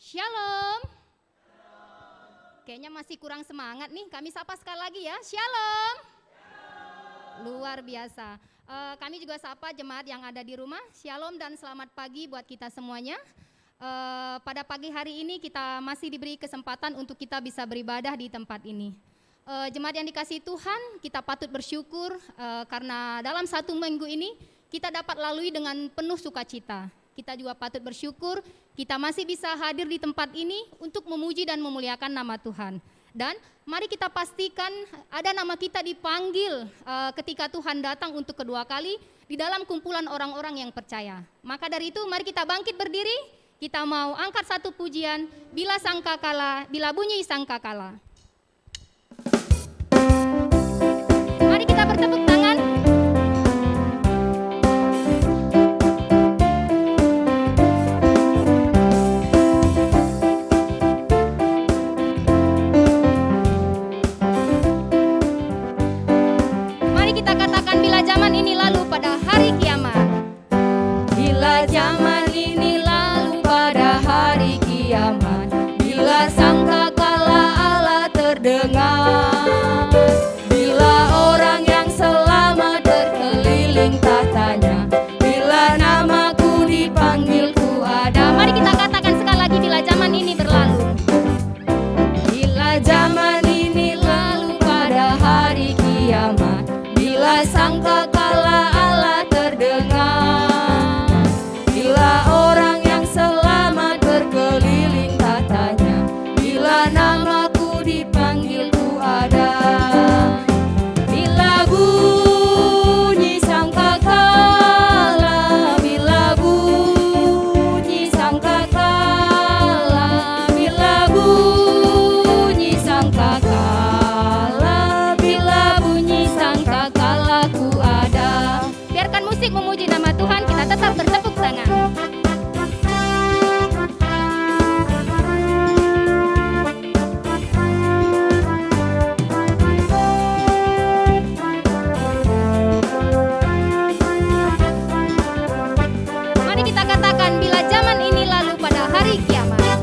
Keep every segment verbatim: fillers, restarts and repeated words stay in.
Shalom. Kayaknya masih kurang semangat nih. Kami sapa sekali lagi ya. Shalom. Luar biasa. Eh, kami juga sapa jemaat yang ada di rumah. Shalom dan selamat pagi buat kita semuanya. Eh, pada pagi hari ini kita masih diberi kesempatan untuk kita bisa beribadah di tempat ini. Eh, jemaat yang dikasihi Tuhan, kita patut bersyukur, eh, karena dalam satu minggu ini kita dapat lalui dengan penuh sukacita. Kita juga patut bersyukur, kita masih bisa hadir di tempat ini untuk memuji dan memuliakan nama Tuhan. Dan mari kita pastikan ada nama kita dipanggil, eh, ketika Tuhan datang untuk kedua kali di dalam kumpulan orang-orang yang percaya. Maka dari itu, mari kita bangkit berdiri, kita mau angkat satu pujian, Bila Sangkakala, Bila Bunyi Sangkakala. Mari kita bertepuk tangan. Mari kita katakan, "Bila zaman ini lalu pada hari kiamat." Bila zaman ini lalu pada hari kiamat, bila sangkakala Allah terdengar, bila orang yang selamat berkeliling tatanya, bila namaku dipanggil ku ada. Mari kita katakan sekali lagi, bila zaman ini berlalu. Bila zaman ini lalu pada hari kiamat, bila sangkakala Allah terdengar, bila orang yang selamat berkeliling tatanya, bila namaku dipanggil ku ada. Bila bunyi sangkakala, bila bunyi sangkakala, bila bunyi sangkakala, bila bunyi sangkakala ku ada. Biarkan musik memuji nama Tuhan, kita tetap bertepuk tangan. Mari kita katakan, "Bila zaman ini lalu pada hari kiamat."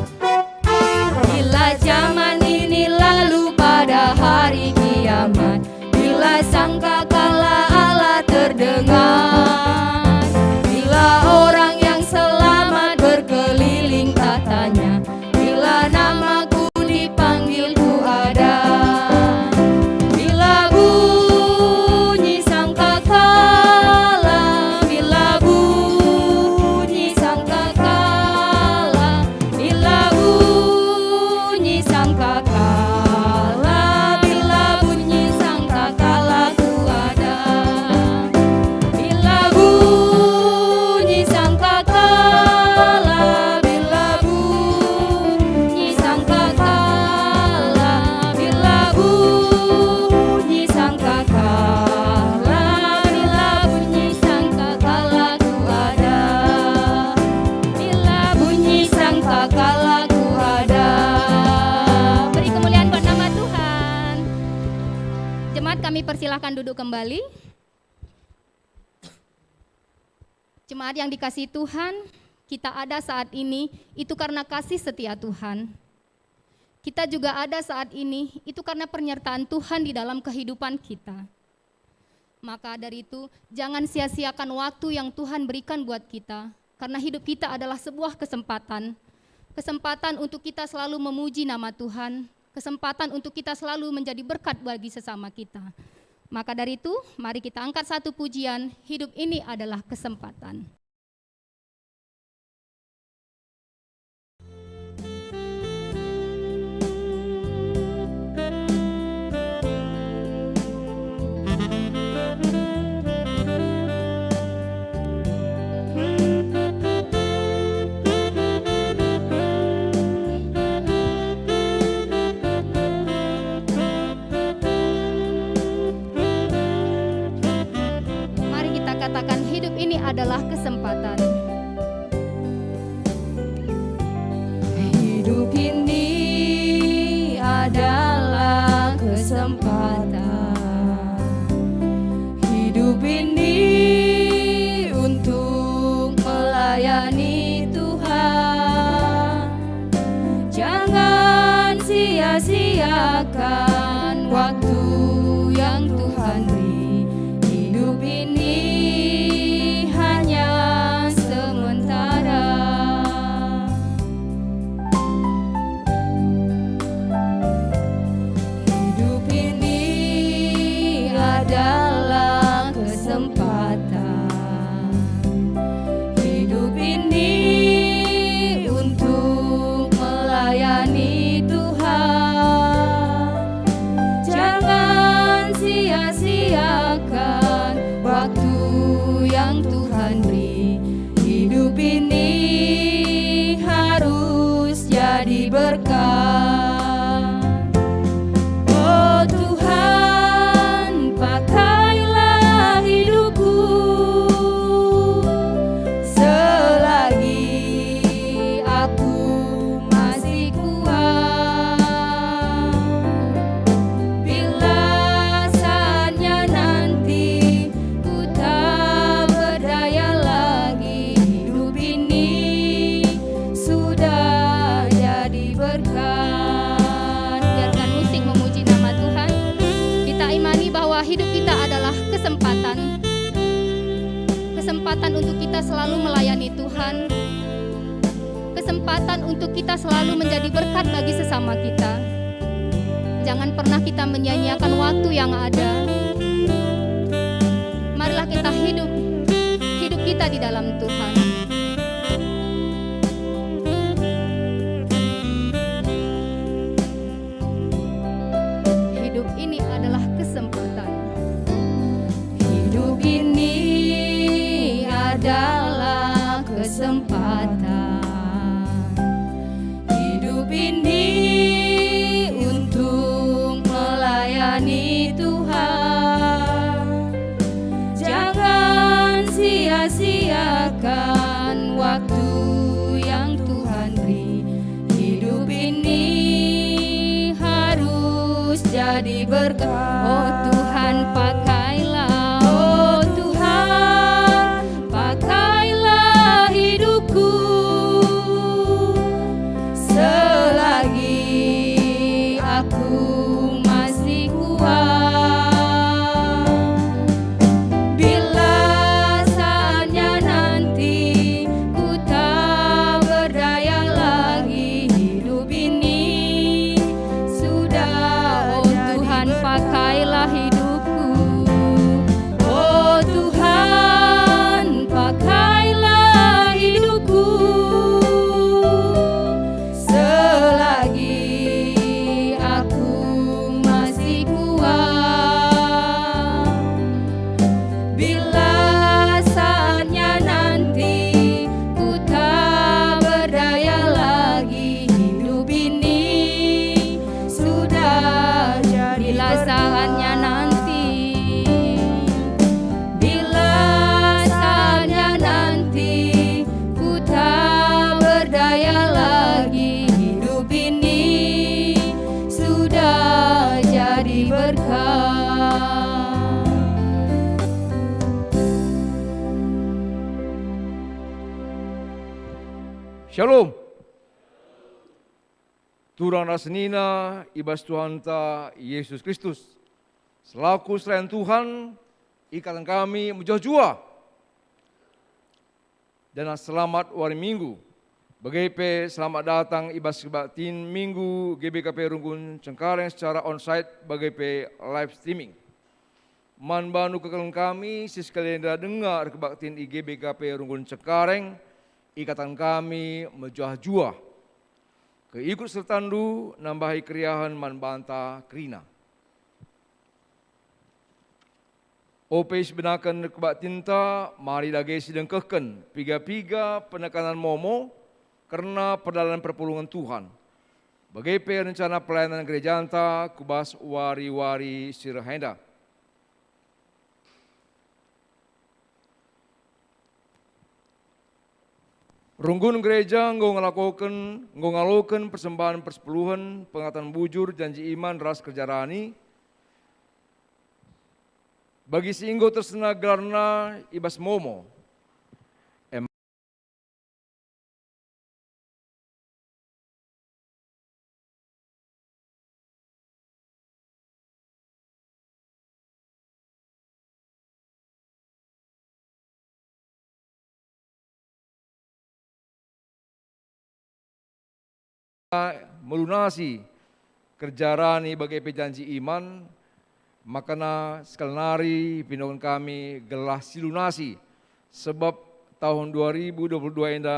Bila zaman ini lalu pada hari kiamat, bila sangkakala Allah terdengar, bila orang yang selamat berkeliling tatanya, bila namaku dipanggil ku ada. Bila bunyi sangkakala, bila bunyi sangkakala, bila bunyi sangkakala, bila bunyi sangkakala ku ada. Bila bunyi sangkakala, bila bunyi sangkakala, bila bunyi sangkakala, bila bunyi sangkakala ku ada. Bila bunyi sangkakala ku ada. Beri kemuliaan buat nama Tuhan. Jemaat, kami persilahkan duduk kembali. Jemaat yang dikasihi Tuhan, kita ada saat ini itu karena kasih setia Tuhan. Kita juga ada saat ini itu karena penyertaan Tuhan di dalam kehidupan kita. Maka dari itu, jangan sia-siakan waktu yang Tuhan berikan buat kita, karena hidup kita adalah sebuah kesempatan. Kesempatan untuk kita selalu memuji nama Tuhan, kesempatan untuk kita selalu menjadi berkat bagi sesama kita. Maka dari itu, mari kita angkat satu pujian, "Hidup Ini Adalah Kesempatan". Mari kita katakan, "Hidup Ini adalah kesempatan. Hidup ini adalah kesempatan. Hidup ini untuk melayani Tuhan. Jangan sia-siakan waktu yang Tuhan beri. Hidup ini hanya sementara. Hidup ini adalah kesempatan. Hidup ini untuk melayani Tuhan. Jangan sia-siakan waktu yang Tuhan beri. Hidup ini harus jadi berkat. Oh Tuhan, pakailah hidupku selagi aku masih kuat. Bila saatnya nanti ku tak berdaya lagi, hidup ini sudah jadi berkat. Biarkan musik memuji nama Tuhan. Kita imani bahwa hidup kita adalah kesempatan. Kesempatan untuk kita selalu melayani Tuhan. Kesempatan untuk kita selalu menjadi berkat bagi sesama kita. Jangan pernah kita menyia-nyiakan waktu yang ada. Marilah kita hidup, hidup kita di dalam Tuhan. Hidup ini adalah kesempatan. Hidup ini adalah kesempatan. Hidup ini untuk melayani Tuhan. Jangan sia-siakan waktu yang Tuhan beri. Hidup ini harus jadi berkat. Oh Tuhan, pakailah. Oh Tuhan, pakailah hidupku selagi aku masih kuat. Bila saatnya nanti ku tak berdaya lagi, hidup ini sudah. Oh Tuhan, pakailah hidupku. Oh Tuhan, pakailah hidupku selagi aku masih kuat. Bila saatnya nanti ku tak berdaya lagi, hidup ini sudah jadi. Bila saatnya nanti, bila saatnya nanti ku tak berdaya lagi, hidup ini sudah jadi berkat. Shalom. Turang ras senina i bas Tuhanta Yesus Kristus. Selaku serayan Tuhan, ikataken kami mejuah-juah. Janah selamat wari Minggu. Bage pe selamat datang i bas kebaktin Minggu G B K P Runggun Cengkareng secara onsite bage pe live streaming. Man bandu kekelengen kami si sekali enda denga erkebaktin i G B K P Runggun Cengkareng, ikataken kami mejuah-juah. Keikut sertandu nambahi keriahen man banta kerina. Ope sibenaken kebaktinta, mari dage sidengkehken piga-piga penekanan momo kerna perdalan perpulungen Tuhan, bage pe rencana pelayanan gerejanta ku bas wari-wari si reh enda. Runggun gereja enggo ngelakoken, enggo ngaloken persembahen persepuluhen, pengakapten bujur, janji iman, ras kerja rani, bagi si enggo tersena gelarna i bas momo. Em- melunasi kerja rani bage pe janji iman, makana sekali nari ipindoken kami gelah silunasi, sebab tahun dua ribu dua puluh dua enda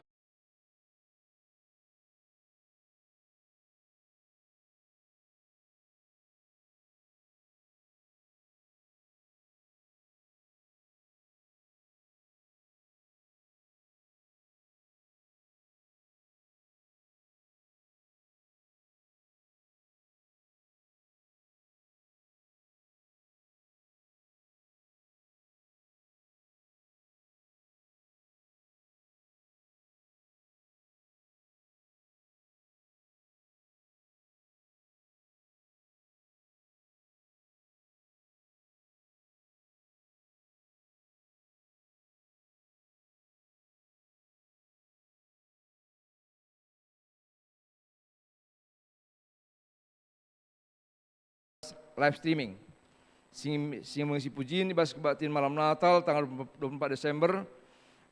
live streaming. Si, si mengisi pujin i bas kebaktin malam Natal tanggal dua puluh empat Desember,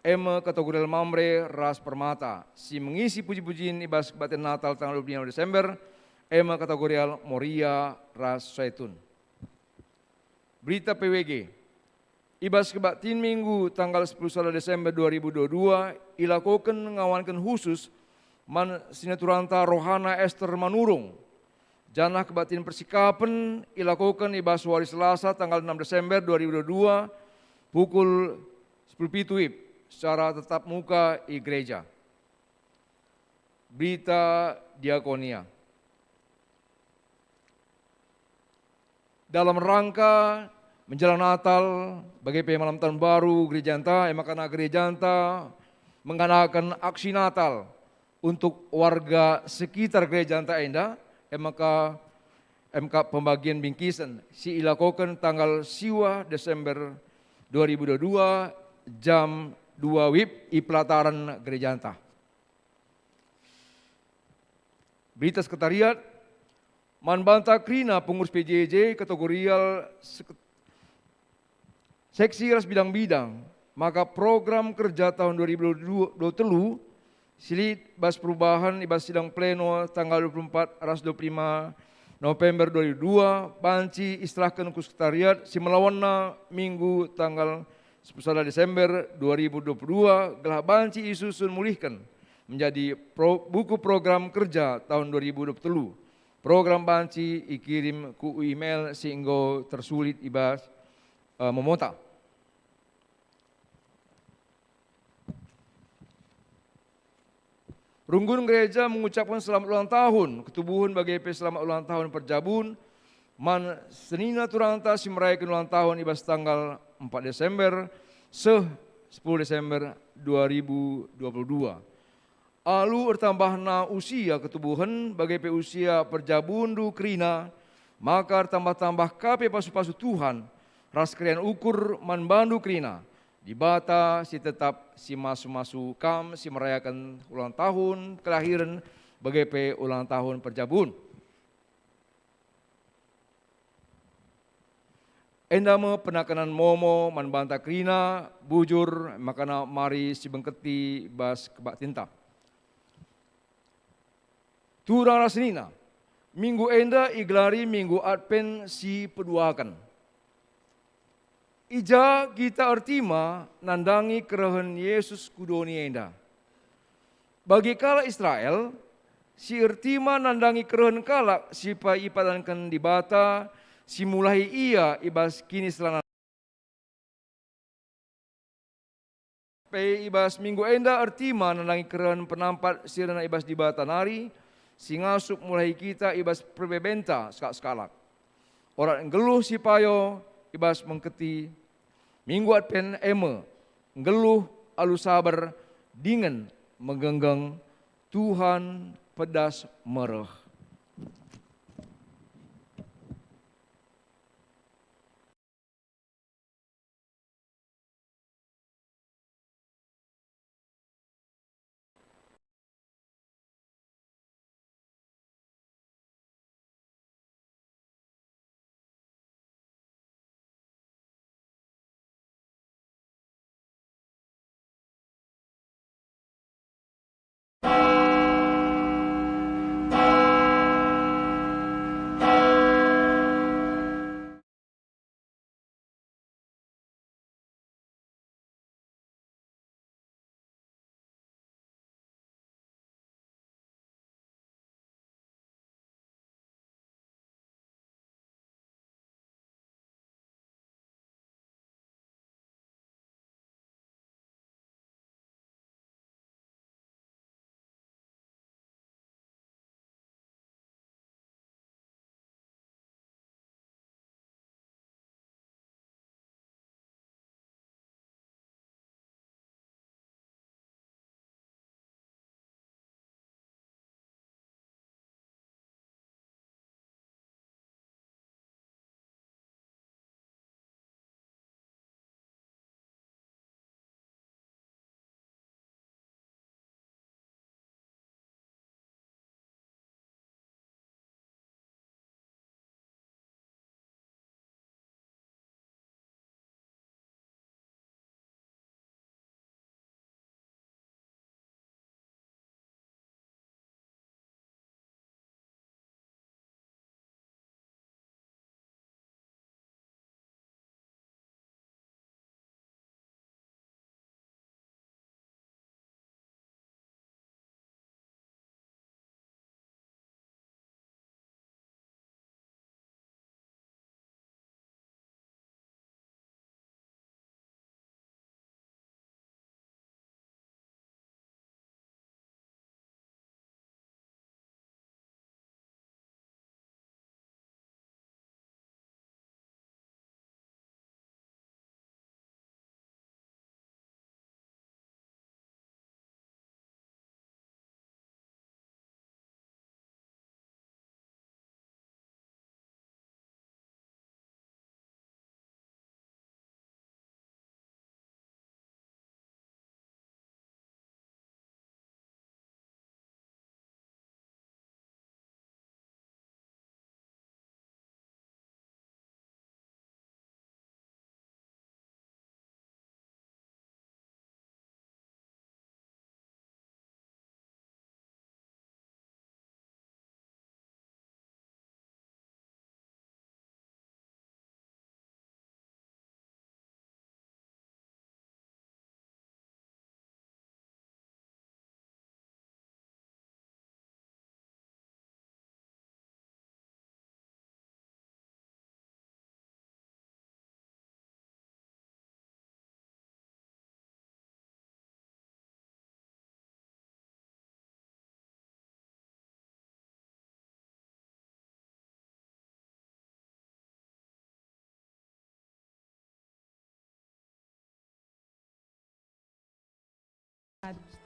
e me kategorial Mamre ras Permata. Si mengisi puji-pujin i bas kebaktin Natal tanggal dua puluh lima Desember, e me kategorial Moria ras Saitun. Berita P W G. I bas kebaktin Minggu tanggal sepuluh sada Desember dua ribu dua dua, ilakoken ngawanken khusus man sinaturanta Rohana Ester Manurung. Janah kebaktin persikapen ilakoken i bas wari Selasa tanggal enam Desember dua ribu dua dua, pukul sepuluh pitu WIB, secara tatap muka i gereja. Berita Diakonia. Dalam rangka menjelang Natal, bage pe malam Tahun Baru gerejanta, e maka gerejanta mengadakan aksi Natal untuk warga sekitar gerejanta enda, e maka, e maka pembagian bingkisen si ilakoken tanggal siwah Desember dua ribu dua dua, jam dua WIB i pelataran gerejanta. Berita Sekretariat, man banta kerina pengurus P J J kategorial sek-, seksi ras bidang-bidang, maka program kerja tahun dua ribu dua puluh telu si lit bas perubahan i bas sidang pleno tanggal dua puluh empat ras dua puluh lima November dua ribu dua banci iserahken ku Sekretariat si melawanna Minggu tanggal sepuluh sada Desember dua ribu dua puluh dua gelah banci isusun mulihken menjadi pro-, buku program kerja tahun dua ribu dua puluh telu. Program banci ikirim ku email si enggo tersulit i bas, eh, momota. Runggun gereja mengucapken selamat ulang tahun ketubuhen bage pe selamat ulang tahun perjabun man senina turanta si merayaken ulang tahun i bas tanggal empat Desember seh sepuluh Desember dua ribu dua puluh dua. Alu ertambahna usia ketubuhen bage pe usia perjabundu kerina, maka ertambah-tambah ka pe pasu-pasu Tuhan ras keriahen ukur man bandu kerina. Dibata si tetap si masu-masu kam si merayaken ulang tahun kelahiren bage pe ulang tahun perjabun. Enda me penakanen momo man banta kerina, bujur, makana mari sibengketi bas kebaktinta. Turang ras senina, minggu enda igelari Minggu Advent si peduaken. I ja kita ertima nandangi kerehen Yesus ku doni enda. Bagi kalak Israel, si ertima nandangi kerehen kalak si pe ipadanken Dibata, si mulahi ia i bas kiniseran. Pe i bas minggu enda ertima nandangi kerehen penampat si rena i bas Dibata nari, si ngasup mulahi kita i bas perbebenta sekalak-sekalak. Orat nggeluh si payo i bas mengketi Minggu Advent e me, nggeluh alu saber dingen megenggeng, Tuhan pedas mereh.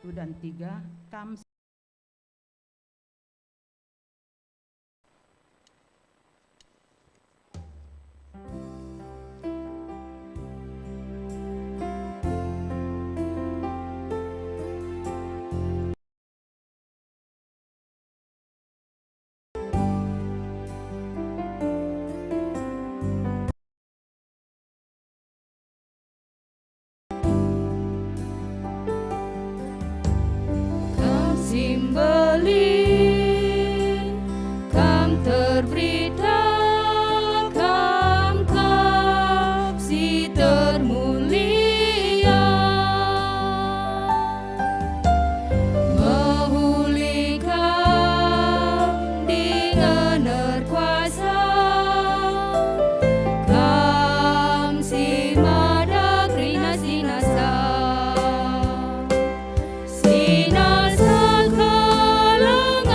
Student tiga, kam Kam si mbelin, kam terberita, kam kap si termulia. Mehuli kam dingen erkuasa, kam si mada kerina si nasa. Si nasa keleng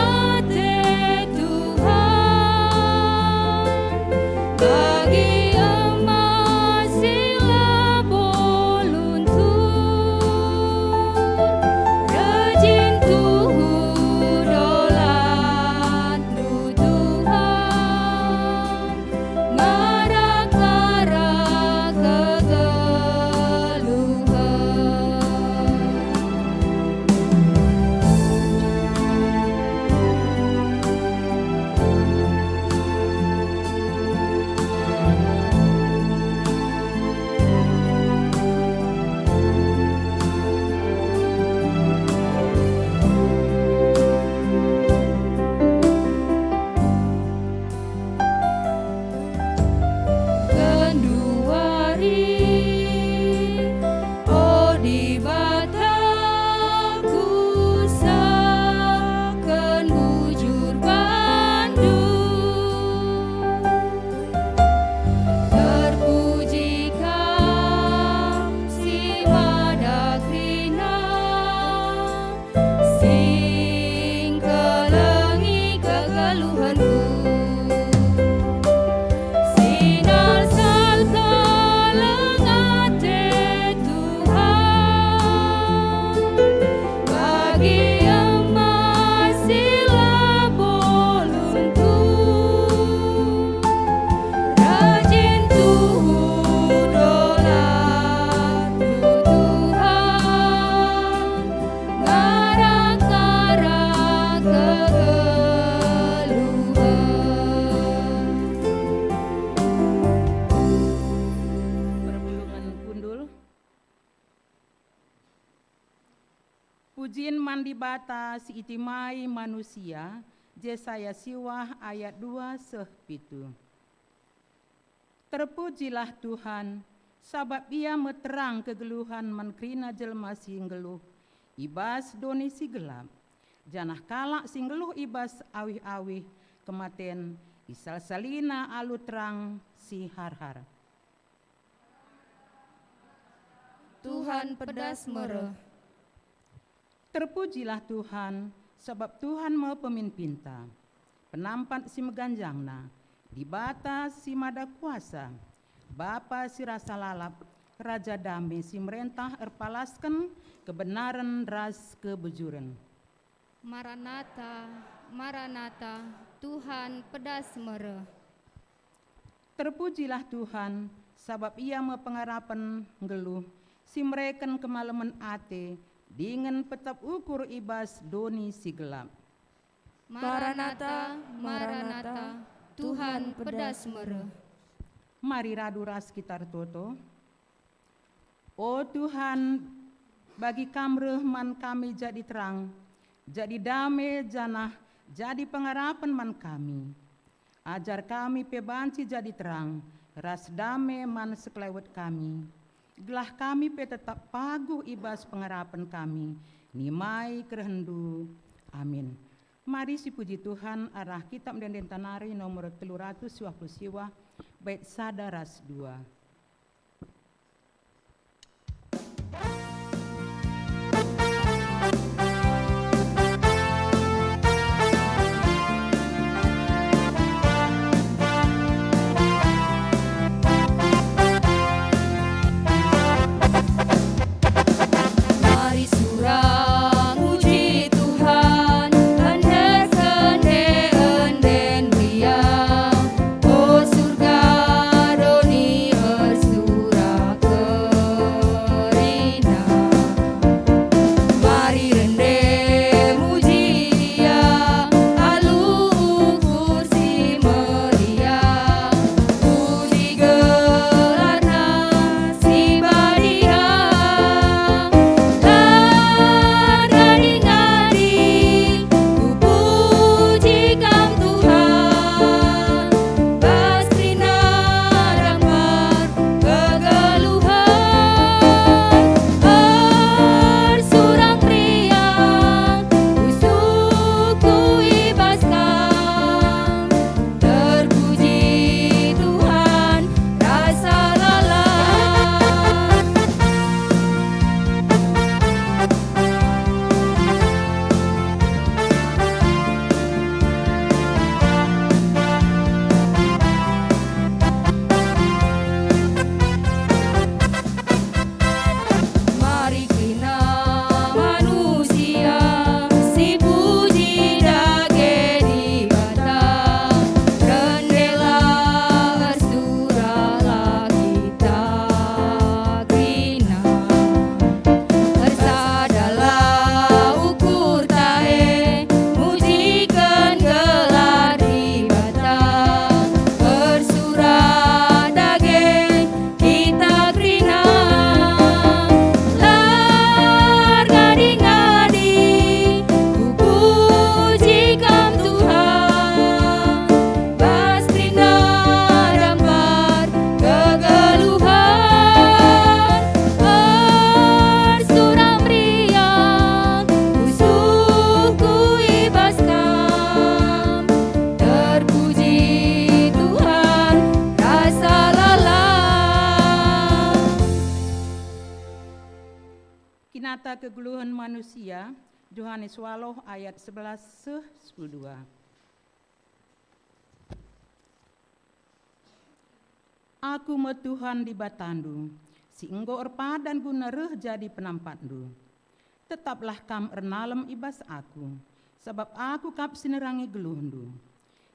Singkelengi kegeluhenku, sinar salka lengate Tuhan, bagi emas si labo luntur. Rajin tuhu dolatku Tuhan, ngarak-ngarak kegeluhen. Perpulungen kundul. Pujin man Dibata si itimai manusia, Jesaya siwah ayat dua seh pitu. Terpujilah Tuhan, sabap Ia me terang kegeluhen man kerina jelma si nggeluh i bas doni si gelap, janah kalak si nggeluh i bas awih-awih kematen isalsalina alu terang si harhar. Tuhan pedas mereh. Terpujilah Tuhan, sabap Tuhan me pemimpinta, penampat si meganjangna, Dibata si mada kuasa, Bapa si rasa lalap, Raja Dame si merentah erpalasken kebenaren ras kebujuren. Maranatha, Maranatha, Tuhan pedas mereh. Terpujilah Tuhan, sabap Ia me pengarapen nggeluh, si mereken kemalemen ate, dingen petap ukur i bas doni si gelap. Maranatha, Maranatha, Tuhan pedas mereh. Mari radu ras kita ertoto. O Tuhan, bagi Kam reh man kami jadi terang, jadi dame janah jadi pengarapen man kami. Ajar kami pe banci jadi terang ras dame man sekelewet kami, gelah kami pe tetap paguh i bas pengarapen kami, nimai kerehenndu. Amin. Mari sipuji Tuhan arah Kitab Ende-enden Tanari nomor telu ratus dua puluh siwah, bait sada ras dua. Mari surang muji Tuhan, endesken ende-enden meriah. O surga, doni ersurak kerina. Mari rende muji Ia alu ukur si meriah. Puji gelarNa si badia. Erngadi-ngadi kupuji Kam, Tuhan, bas kerina dampar kegeluhen. Ersurak meriah usungku i bas Kam. Terpuji Tuhan, rasa lalap. Mari kerina manusia si puji dage Dibata, rendelah ersuraklah kita kerina. Ersadalah ukurta e, mujiken gelar Dibata, ersurak dage kita kerina. La erngadi-ngadi kupuji Kam, Tuhan, bas kerina dampar kegeluhen. Ersurak meriah usungku i bas Kam. Terpuji Tuhan, rasa lalap. Kinata kegeluhen manusia, Johanes waluh ayat sebelas seh sepuluh dua. Aku me Tuhan Dibatandu, si enggo erpadan guna reh jadi penampatndu. Tetaplah kam ernalem i bas Aku, sabap Aku kap si nerangi geluhndu.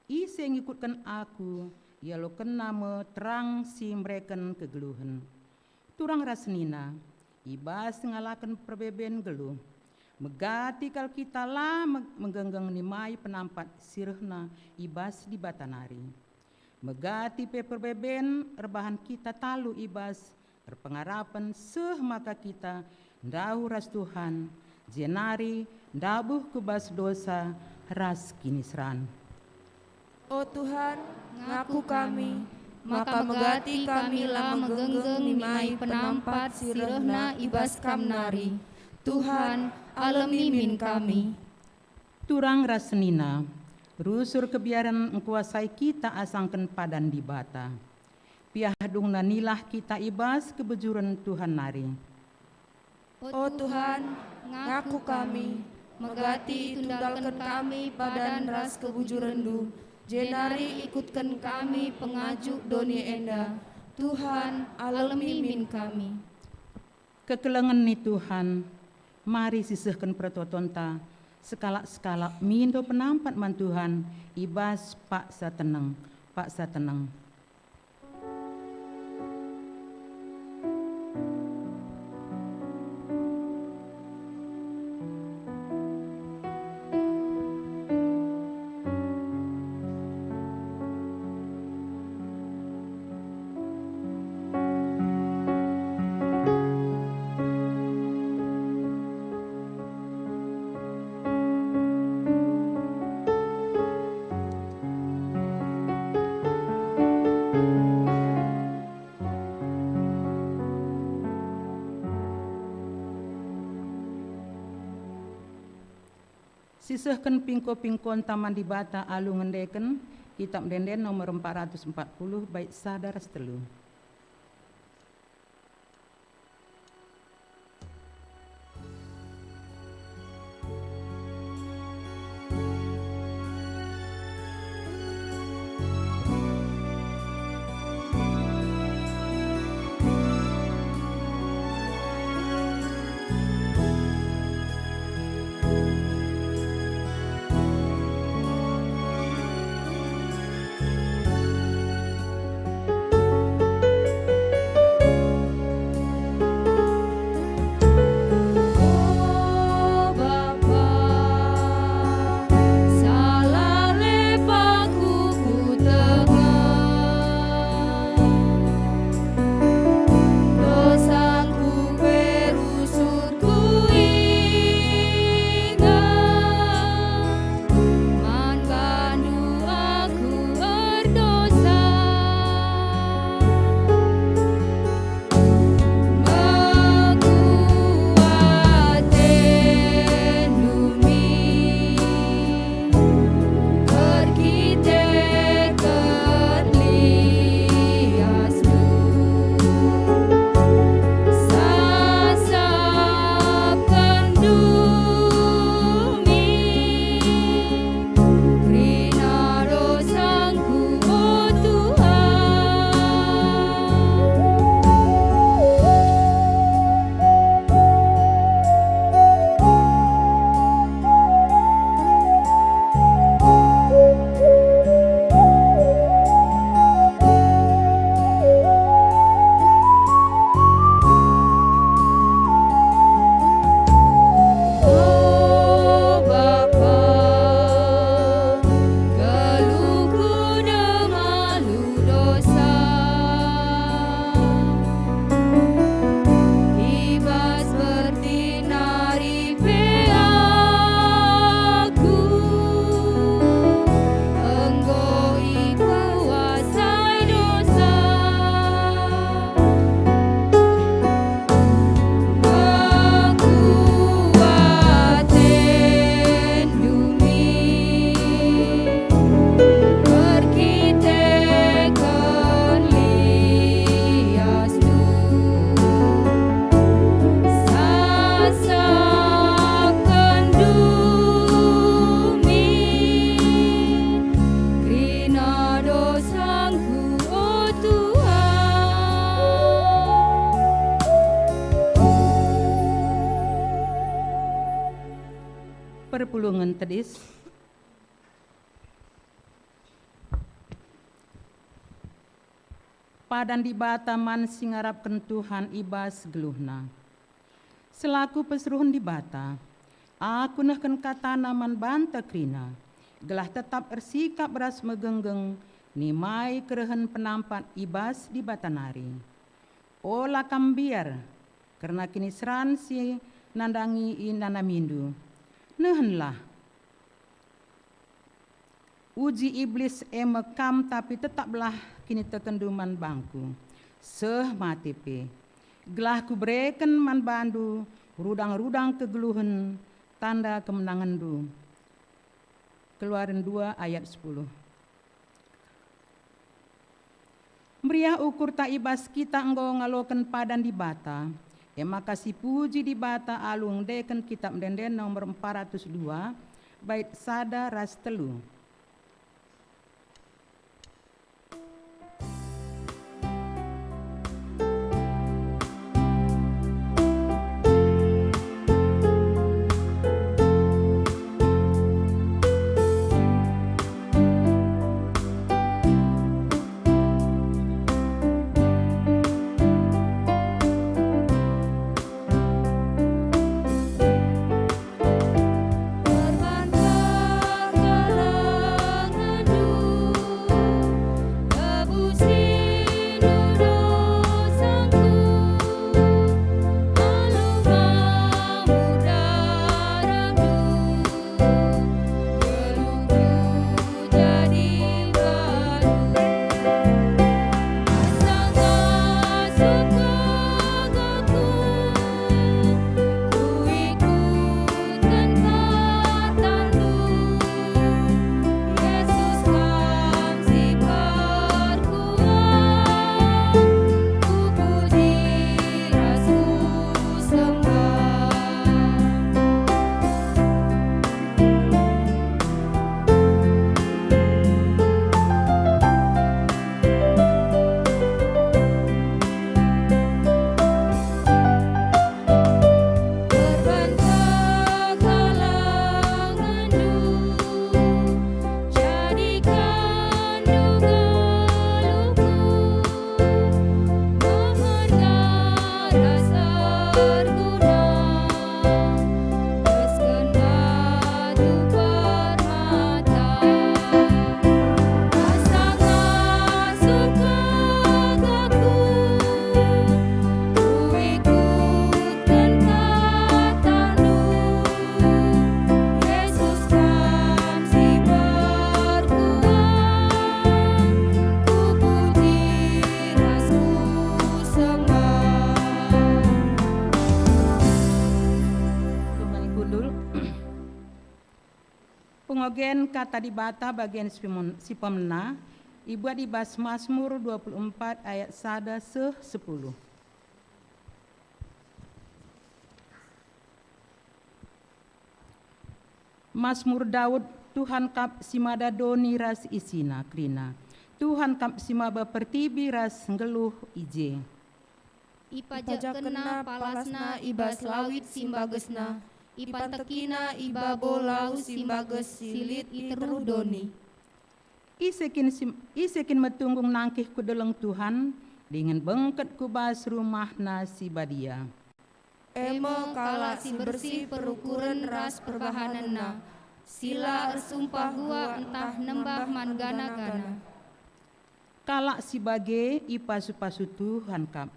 Ise ngikutken Aku, ialokenna me terang si mereken kegeluhen. Turang ras senina, i bas ngalaken perbeben geluh, megati kal kita la me-, menggenggeng nimai penampat si rehna i bas Dibata nari. Megati pe perbeben erbahan kita talu i bas erpengarapen seh maka kita ndauh ras Tuhan, jenari ndabuh ku bas dosa ras kiniseran. O Tuhan, ngaku kami, maka megati kami la megenggeng nimai penampat si rehna i bas Kam nari. Tuhan, alemi min kami. Turang ras senina, rusur kebiaren engkuasai kita asangken padan Dibata. Piah dungna nilah kita i bas kebujuren Tuhan nari. O Tuhan, ngaku kami, megati itundalken kami padan ras kebujurenNdu, jenari ikutken kami pengajuk doni enda. Tuhan, alemi min kami. Kekelengen ni Tuhan, mari sisehken pertotonta, sekalak-sekalak mindo penampat man Tuhan i bas paksa teneng, paksa teneng. Sisehken pingko-pingkonta man Dibata alu ngendeken Kitab Ende-enden nomor empat ratus empat puluh, bait sada ras telu. Perpulungen tedis. Padan Dibata man si ngarapken Tuhan i bas geluhna. Selaku persuruhen Dibata, aku nehken katana man banta kerina, gelah tetap ersikap ras megenggeng nimai kerehen penampat i bas Dibata nari. Ola kam mbiar kerna kiniseran si nandangi inanamindu. Nehenlah. Uji Iblis e me kam, tapi tetaplah kinitekenndu man bangku, seh mate pe, gelah kubereken man bandu rudang-rudang kegeluhen, tanda kemenangenndu. Keluarin dua ayat sepuluh. Meriah ukurta i bas kita enggo ngaloken padan Dibata, e maka sipuji Dibata alu ngendeken Kitap Ende-enden nomor empat ratus dua, bait sada ras telu. Pengogen Kata Dibata bagian si pemen-, si pemena, ibuat i bas Masmur dua puluh empat ayat sada seh sepuluh. Masmur Daud. Tuhan kap si mada doni ras isina, kerina, Tuhan kap si maba pertibi ras nggeluh i je. Ipajekkenna palasna i bas lawit si mbagesna, ipantekina i babo lau si mbages si lit i teruh doni. Ise kin si, ise kin metunggung nangkih ku deleng Tuhan, dingen bengket ku bas rumahna si badia? E me kalak si bersih perukuren ras perbahanenna, si la ersumpah guak ntah nembah man gana-gana. Kalak si bage ipasu-pasu Tuhan kap,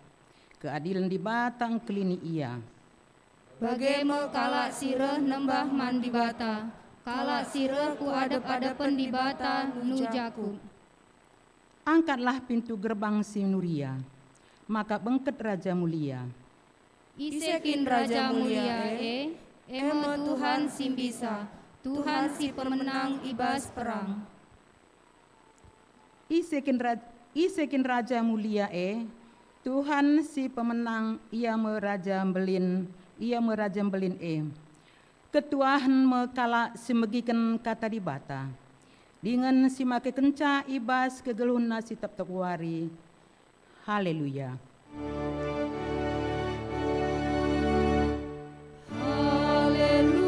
keadilen Dibata engkelini ia. Bage me kalak si reh nembah man Dibata, kalak si reh ku adep-adepen Dibata nu Jakup. Angkatlah pintu gerbang si nuria, maka bengket Raja Mulia. Ise kin Raja Mulia e? E me Tuhan si mbisa, Tuhan si pemenang i bas perang. Ise kin ra-, ise kin Raja Mulia e? Tuhan si pemenang, Ia me Raja Mbelin, Ia me Raja Mbelin e. Ketuahen me kalak si megiken Kata Dibata, dingen si makekenca i bas kegeluhenna si tep-tep wari. Haleluya! Haleluya!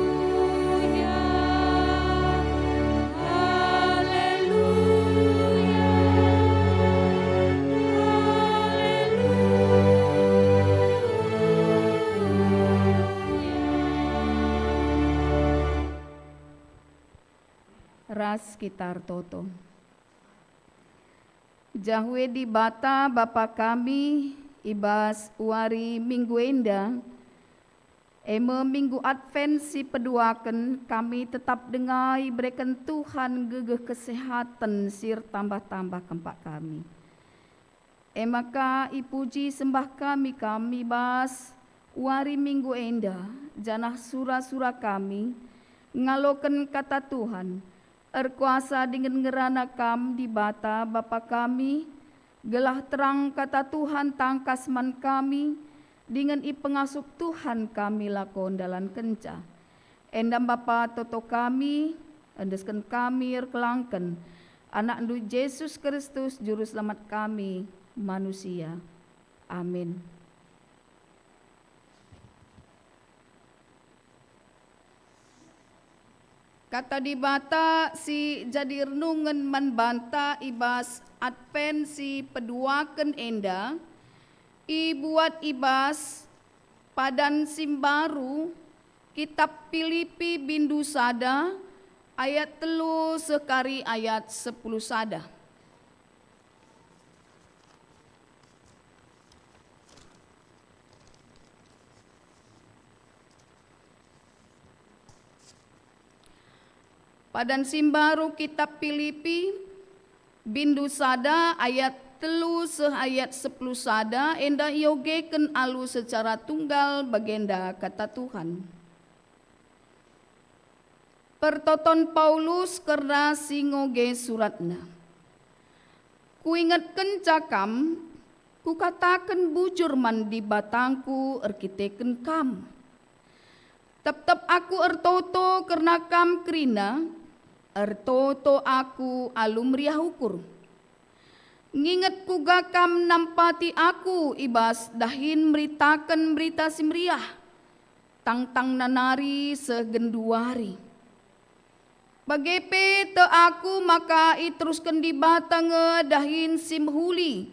Ras kita ertoto. Jahwe Dibata Bapa kami, i bas wari Minggu enda, e me Minggu Advent si peduaken, kami tetap denga ibereken Tuhan gegeh kesehaten si ertambah-tambah kempak kami. E maka ipuji sembah kami Kam i bas wari Minggu enda, janah sura-sura kami ngaloken Kata Tuhan. Erkuasa dingen ngerana Kam, Dibata Bapa kami, gelah terang Kata Tuhan tangkas man kami, dingen ipengasup Tuhan kami lako ndalankenca. Enda me Bapa toto kami, endesken kami erkelangken AnakNdu Jesus Kristus, Juru Selamat kami, manusia. Amin. Kata Dibata si jadi renungen man banta i bas Advent si peduaken enda, ibuat i bas Padan si Mbaru, Kitap Pilipi bindu sada, ayat telu seh kari ayat sepuluh sada. Padan si Mbaru Kitap Pilipi, bindu sada ayat telu seh ayat sepuluh sada, enda iogeken alu secara tunggal bagenda Kata Tuhan. Pertoton Paulus kerna si ngoge suratna. Kuingetkenca kam, kukataken bujur man Dibatangku erkiteken kam. Tep-tep aku ertoto kerna kam kerina, ertoto aku alu meriah ukur. Nginget kuga kam nampati aku i bas dahin meritaken Berita Si Meriah, tangtangna nari seh genduari. Bage pe tek aku maka iterusken Dibata nge dahin si mehuli,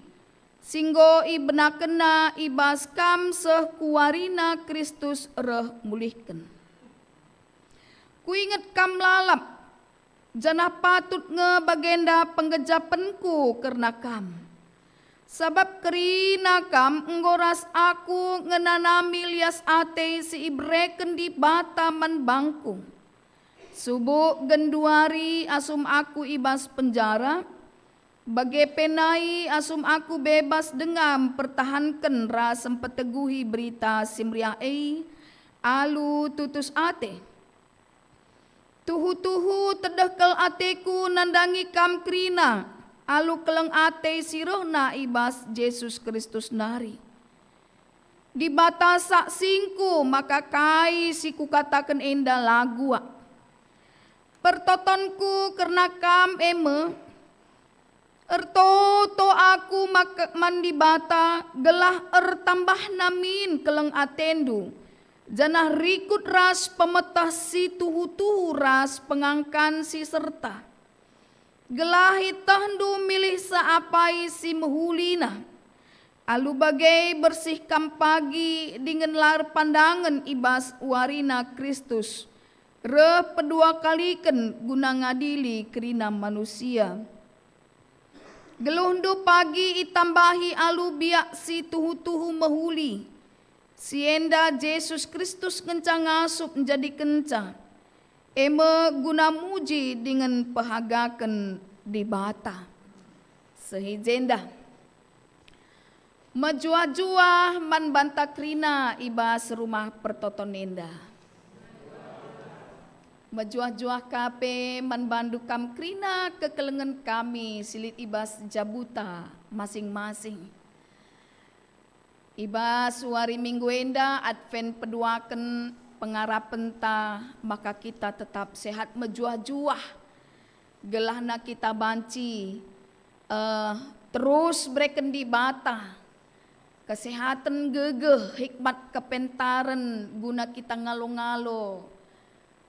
si enggo ibenakenNa i bas kam seh ku warina Kristus reh mulihken. Kuinget kam lalap, janah patut nge bagenda penggejapenku kerna kam. Sabap kerina kam enggo ras aku ngenanami lias ate si ibereken Dibata man bangku. Subuk genduari asum aku i bas penjara, bage pe nai asum aku bebas denga mpertahanken ras mpeteguhi Berita Si Meriah e alu tutus ate. Tuhu-tuhu tedeh kal ateku nandangi kam kerina alu keleng ate si rehna i bas Jesus Kristus nari. Dibata saksingku maka kai si kukataken enda la guak. Pertotonku kerna kam e me, ertoto aku mak-, man Dibata gelah ertambahna min keleng atendu, janah rikut ras pemeteh si tuhu-tuhu ras pengangkan si serta. Gelah itehndu milih seapai si mehulina. Alu bage bersih kam pagi dingen la erpandangen i bas warina Kristus, reh pedua kaliken guna ngadili kerina manusia. Geluhndu pagi itambahi alu biak si tuhu-tuhu mehuli. Si enda Jesus Kristus ngenca ngasup njadikenca, e me guna muji dingen pehagaken Dibata. Seh i jenda. Mejuah-juah man banta kerina i bas rumah pertoton enda. Mejuah-juah ka pe man bandu kam kerina kekelengen kami si lit i bas jabuta masing-masing. I bas wari Minggu enda Advent peduaken pengarapenta maka kita tetap sehat mejuah-juah, gelahna kita banci, eh, terus bereken Dibata kesehaten, gegeh, hikmat, kepentaren guna kita ngalo-ngalo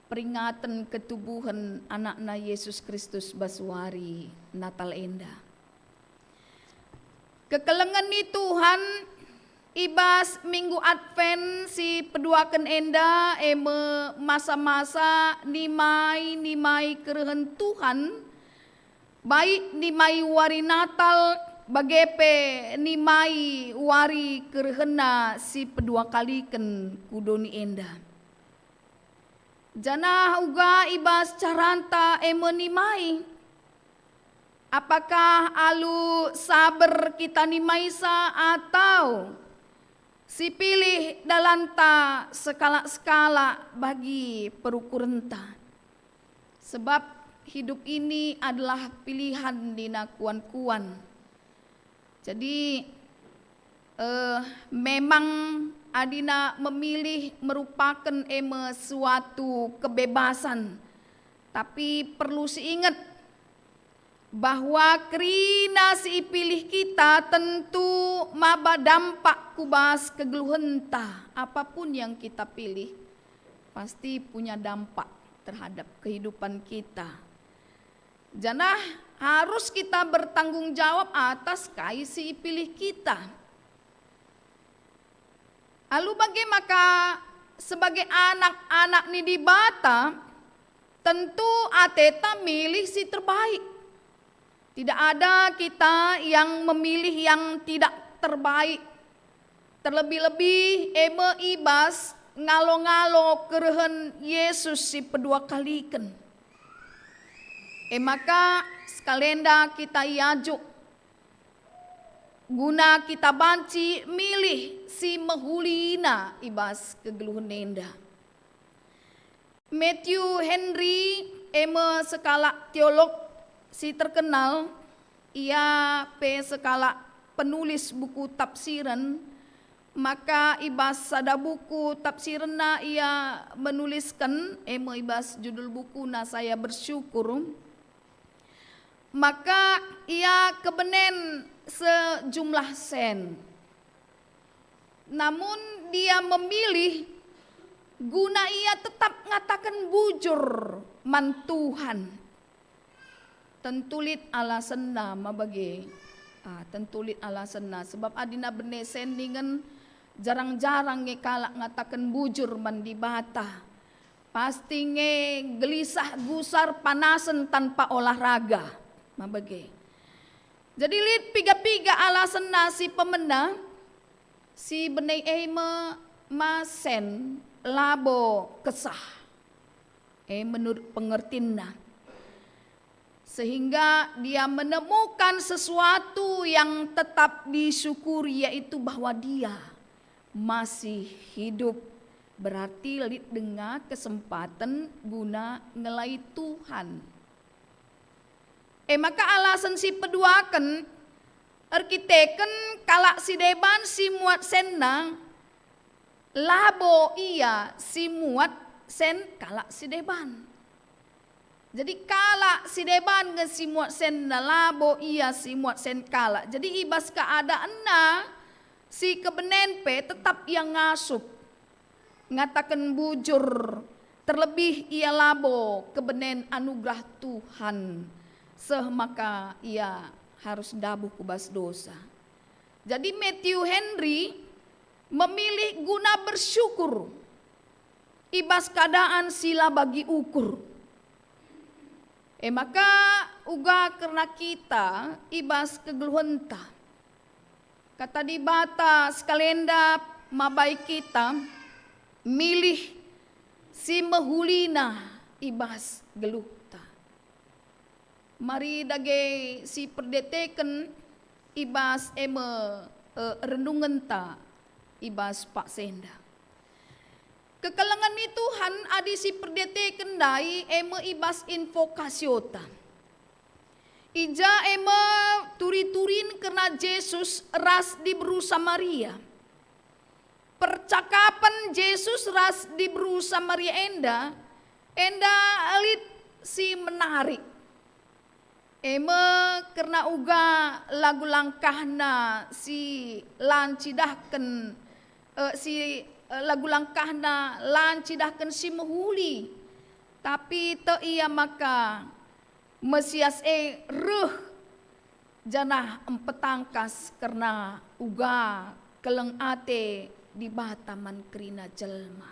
peringaten ketubuhen Anakna Yesus Kristus bas wari Natal enda. Kekelengen ni Tuhan I bas Minggu Advent si peduaken enda, e me masa-masa nimai-nimai kerehen Tuhan, baik nimai wari Natal, bage pe nimai wari kerehenNa si pedua kaliken ku doni enda. Janah uga i bas caranta e me nimai. Apakah alu saber kita nimaisa atau sipilih dalanta sekalak-sekalak bagi perukurenta? Sebab hidup ini adalah pilihan nina kuan-kuan. Jadi, eh, memang adina memilih merupaken e me suatu kebebasan. Tapi perlu siinget bahwa kerina si ipilih kita tentu maba dampak ku bas kegeluhenta. Apapun yang kita pilih, pasti punya dampak terhadap kehidupan kita. Janah harus kita bertanggung jawab atas kai si ipilih kita. Alu bage maka sebagai anak-anak ni Dibata, tentu ateta milih si terbaik. Tidak ada kita yang memilih yang tidak terbaik, terlebih-lebih e me i bas ngalo-ngalo kerehen Yesus si pedua kaliken. E maka, sekalenda kita iajuk guna kita banci milih si mehulina i bas kegeluhen enda. Matthew Henry e me sekalak teolog si terkenal, ia pe sekalak penulis buku tafsiren, maka i bas sada buku tafsirenna ia menulisken, e me i bas judul bukuna Saya Bersyukur, maka ia kebenen sejumlah sen. Namun dia memilih guna ia tetap ngataken bujur man Tuhan. Tentu lit alasenna ma bage. Ah, tentu lit alasenna, sebab adina bene sen dingen jarang-jarang nge kalak ngataken bujur man Dibata. Pasti nge gelisah, gusar, panasen tanpa olahraga. Ma bage. Jadi lit piga-piga alasenna si pemena, si bene e me ma sen labo kesah. E menurut pengertinna. Sehingga dia menemukan sesuatu yang tetap disyukuri, yaitu bahwa dia masih hidup, berarti lit denga kesempaten guna ngelai Tuhan. E maka alasen si peduaken erkiteken kalak si deban si muat senna, labo ia si muat sen kalak si deban. Jadi kalak si deban nge si muat senna, labo ia si muat sen kalak. Jadi i bas keadaanna si kebenen pe tetap ia ngasup, ngataken bujur, terlebih ia labo kebenen anugerah Tuhan, seh maka ia harus ndabuh ku bas dosa. Jadi Matthew Henry memilih guna bersyukur i bas keadaan si la bagi ukur. E maka uga kerna kita i bas kegeluhenta. Kata Dibata sekalenda mabai kita milih si mehulina i bas geluhta. Mari dage si perdeteken i bas e me, e, renungenta i bas paksa enda. Kekelengen ni Tuhan adi si perdeteken ndai e me i bas invokasiota. I ja e me turi-turin kerna Jesus ras diberu Samaria. Percakapen Jesus ras diberu Samaria enda, enda lit si menarik. E me kerna uga lagu langkahna si la ncidahken, eh, si, eh, lagu langkahna la ncidahken si mehuli, tapi tek ia maka Mesias e reh janah mpetangkas kerna uga keleng ate Dibata man kerina jelma.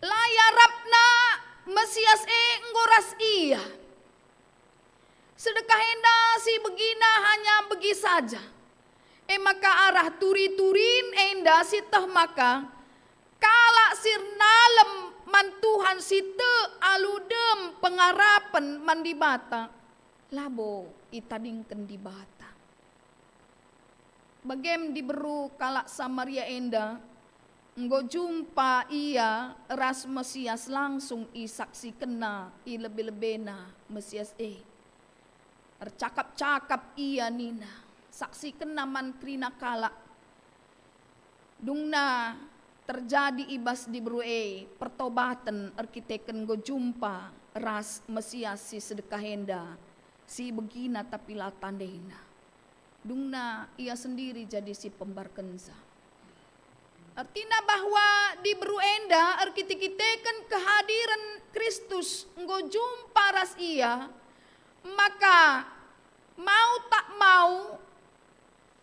La iarapna Mesias e enggo ras ia. Sedekah enda si begina hanya begi saja. E maka arah turi-turin enda sieteh maka kalak si ernalem man Tuhan si tek alu dem pengarapen man Dibata, labo itadingken Dibata. Bagem diberu kalak Samaria enda, enggo jumpa ia ras Mesias, langsung isaksikenna i lebe-lebena Mesias e. Ercakap-cakap ia nina, saksikenna man kerina kalak. Dungna terjadi i bas diberu e pertobaten erkiteken enggo jumpa ras Mesias si sedekah enda, si begina tapi la tandena. Dungna ia sendiri jadi si pembarkenca. Ertina bahwa diberu enda erkite-kiteken kehadiren Kristus enggo jumpa ras ia, maka mau tak mau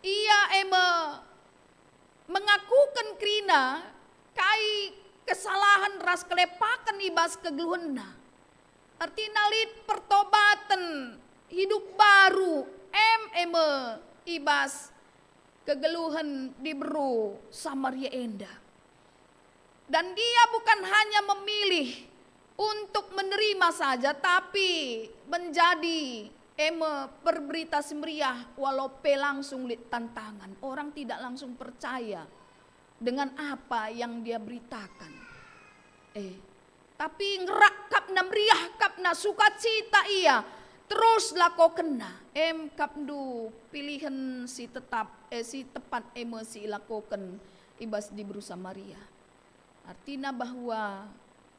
ia e me mengakuken kerina kai kesalahen ras kelepaken i bas kegeluhenna. Ertina lit pertobaten, hidup baru, em e me i bas kegeluhen diberu Samaria enda. Dan dia bukan hanya memilih untuk menerima saja, tapi menjadi e me perberita si meriah, walau pe langsung lit tantangan. Orang tidak langsung percaya dengan apa yang dia beritakan. Eh, tapi ngerak kapna, meriah kapna, sukacita ia, terus lakokenna. Em kapndu pilihen si tetap, eh, si tepat e me si ilakoken i bas diberu Samaria. Artina bahwa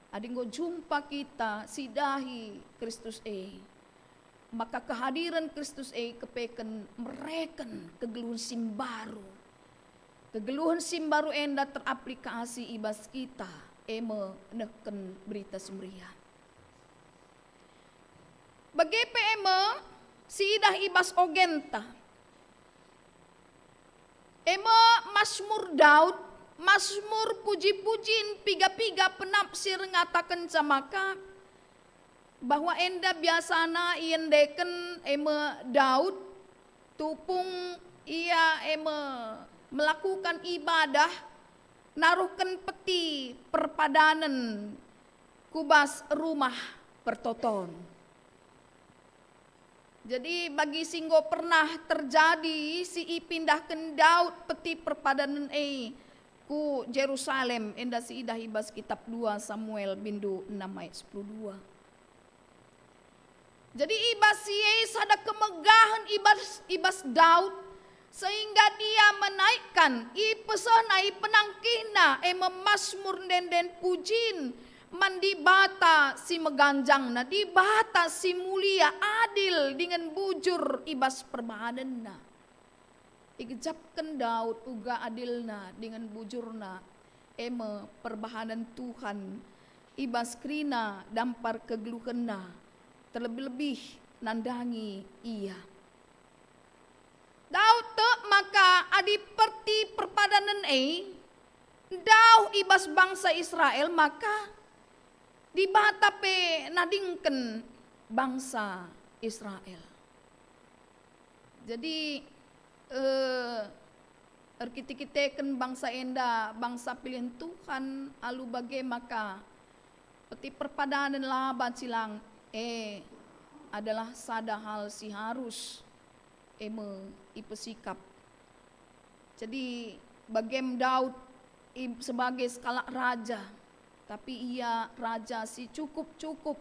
adi enggo jumpa kita sidahi Kristus e, maka kehadiren Kristus e kepeken mereken kegeluhen si mbaru. Kegeluhen si mbaru enda teraplikasi i bas kita, e me nehken Berita Si Meriah. Bage pe e me siidah i bas ogenta. E me Masmur Daud, Masmur puji-pujin, piga-piga penafsir ngatakenca maka bahwa enda biasana iendeken e me Daud, tupung ia e me melakukan ibadah, naruhken peti perpadanen ku bas Rumah Pertoton. Jadi, bagi si enggo pernah terjadi si ipindahken Daud peti perpadanen e ku Jerusalem, enda siidah i bas kitab dua Samuel bindu enam ayat sepuluh dua. Jadi, i bas si e sada kemegahen i bas, i bas Daud, sehingga dia menaikkan, ipesehna, ipenangkihna, e me Masmur ende-enden pujin man Dibata si meganjangna, Dibata si mulia, adil dingen bujur i bas perbahanenna. Igejapken Daud uga adilna dingen bujurna, e me perbahanen Tuhan i bas kerina dampar kegeluhenna, terlebih-lebih nandangi ia. Daud tek maka adi peti perpadanen e ndauh i bas bangsa Israel, maka Dibata pe nadingken bangsa Israel. Jadi, eh, erkite-kiteken bangsa enda bangsa pilihen Tuhan, alu bage maka peti perpadanen la banci lang, e adalah sada hal si harus, e me ipesikap. Jadi, bagem Daud i-, sebagai sekalak raja, tapi ia raja si cukup-cukup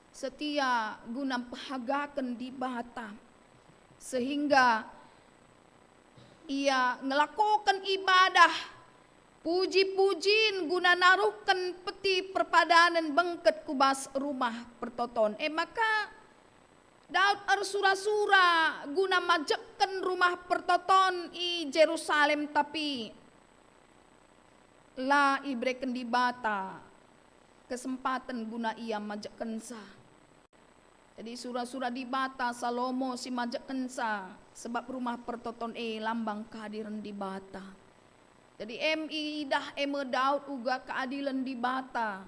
setia guna mpehagaken Dibata, sehingga ia ngelakoken ibadah puji-pujin guna naruhken peti perpadanen bengket ku bas Rumah Pertoton. E maka, Daud ersura-sura guna majekken Rumah Pertoton i Jerusalem, tapi la ibereken Dibata kesempaten guna ia majekkenca. Jadi sura-sura Dibata Salomo si majekkenca, sebab rumah pertoton e lambang kehadiren Dibata. Jadi em idah e me Daud uga keadilen Dibata.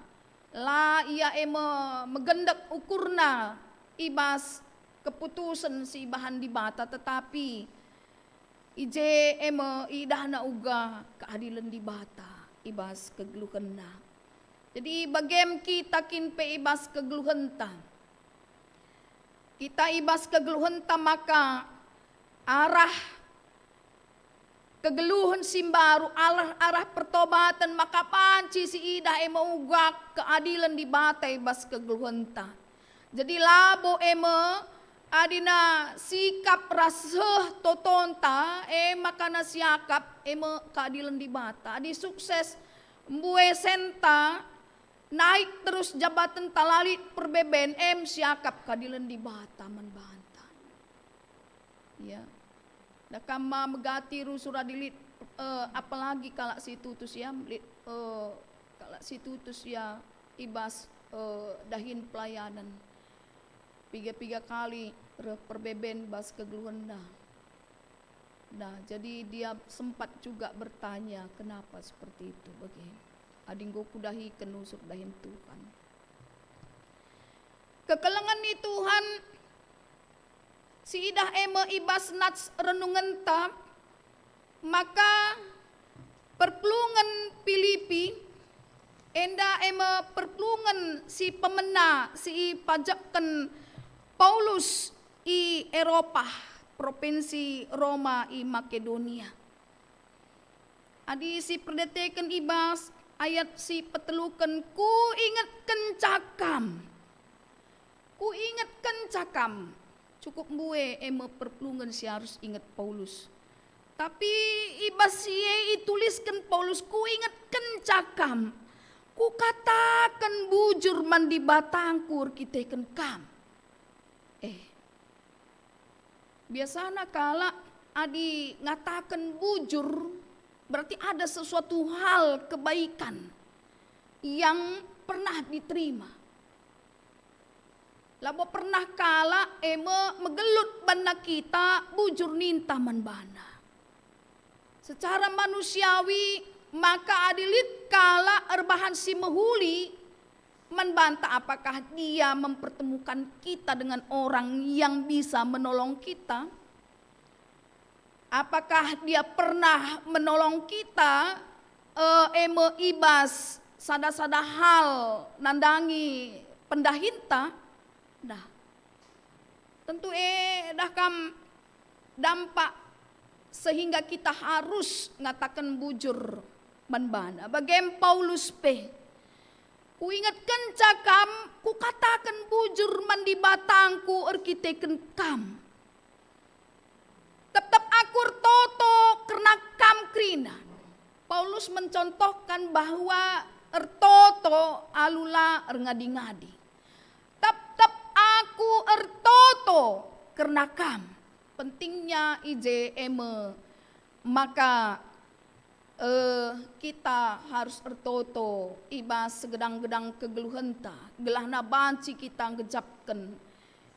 La ia e me megendek ukurna i bas keputusen si ibahan Dibata, tetapi i je e me idahna uga keadilen Dibata i bas kegeluhenna. Jadi bagem kita kin pe i bas kegeluhenta. Kita i bas kegeluhenta maka arah kegeluhen si mbaru, arah, arah pertobaten, maka banci si idah e me uga keadilen Dibata i bas kegeluhenta. Jadi labo e me adina sikap ras seh totonta, e maka na siakap e me keadilen Dibata. Adi sukses mbue senta, naik terus jabatenta, la lit perbeben, em siakap keadilen Dibata man banta. Ya. Dah kam ma megati rusur adi lit, eh, apalagi kalak si tutus ya, lit, eh, kalak si tutus ya i bas, eh, dahin pelayanan. Piga-piga kali reh perbeben bas kegeluhenna. Nah, jadi dia sempat juga bertanya, "Kenapa seperti itu bage? Adi enggo kudahiken rusur dahin Tuhan." Kekelengen ni Tuhan si idah e me i bas nats renungenta, maka perpulungen Pilipi, enda e me perpulungen si pemena si ipajekken Paulus i Eropah, propinsi Roma i Makedonia. Adi si perdeteken i bas ayat si peteluken, "Kuingetkenca kam." "Kuingetkenca kam." Cukup mbue e me perpulungen si arus inget Paulus. Tapi i bas si e itulisken Paulus, "Kuingetkenca kam. Kukataken bujur man Dibatangku erkiteken kam." Eh, biasana kalak adi ngataken bujur, berarti ada sesuatu hal kebaikan yang pernah diterima. Labo pernah kalak e me megelut banna kita bujur ninta man bana. Secara manusiawi, maka adi lit kalak erbahan si mehuli man banta, apakah dia mempertemukan kita dengan orang yang bisa menolong kita? Apakah dia pernah menolong kita, eh, e me i bas sada-sada hal nandangi pendahinta? Nah, tentu e dah kam dampak sehingga kita harus ngataken bujur man bana. Bagem Paulus pe, "Kuingetkenca kam, kukataken bujur man Dibatangku erkiteken kam." Tep-tep aku ertoto kerna kam kerina. Paulus mencontohkan bahwa ertoto alu la erngadi-ngadi. Tep-tep aku ertoto kerna kam. Pentingnya i je e me maka eh, kita harus ertoto i bas segedang-gedang kegeluhenta, gelahna banci kita ngejapken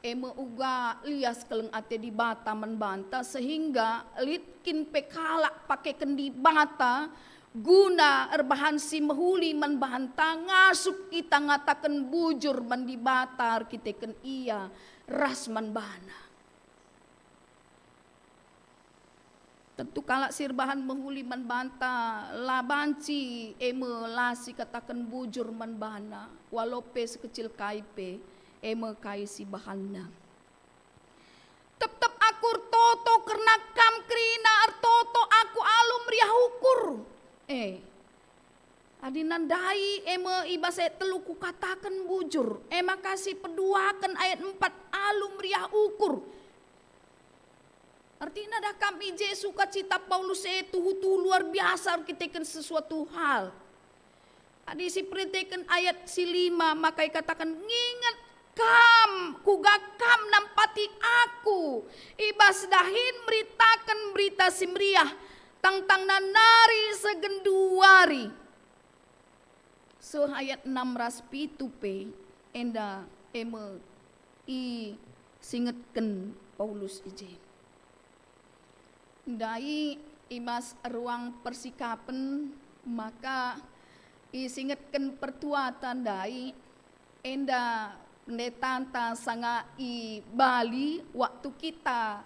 e me uga lias keleng ate Dibata man banta, sehingga lit kin pe kalak pakeken Dibata guna erbahan si mehuli man banta, ngasup kita ngataken bujur man Dibata erkiteken Ia ras man baNa. Tentu kalak si erbahan mehuli man banta la banci e me la sikataken bujur man bana, walau pe sekecil kai pe e me kai si ibahanna. Tep-tep aku ertoto kerna kam kerina, ertoto aku alu meriah ukur. Eh, adi nandai e me i bas ayat telu kukataken bujur, e maka si peduaken ayat empat alu meriah ukur. Artina dah kam i je sukacita Paulus e tuhu-tuhu luar biasa erkiteken sesuatu hal. Adi sipereteken ayat si lima, maka ikataken, "Nginget kam, kuga kam nampati aku i bas dahin meritaken Berita Si Meriah, tangtangna nari segenduari." Seh ayat enam ras pitu pe enda e me isingetken Paulus i je. Ndai i bas ruang persikapen maka isingetken pertuanta ndai, enda pendetanta sanga i Bali waktu kita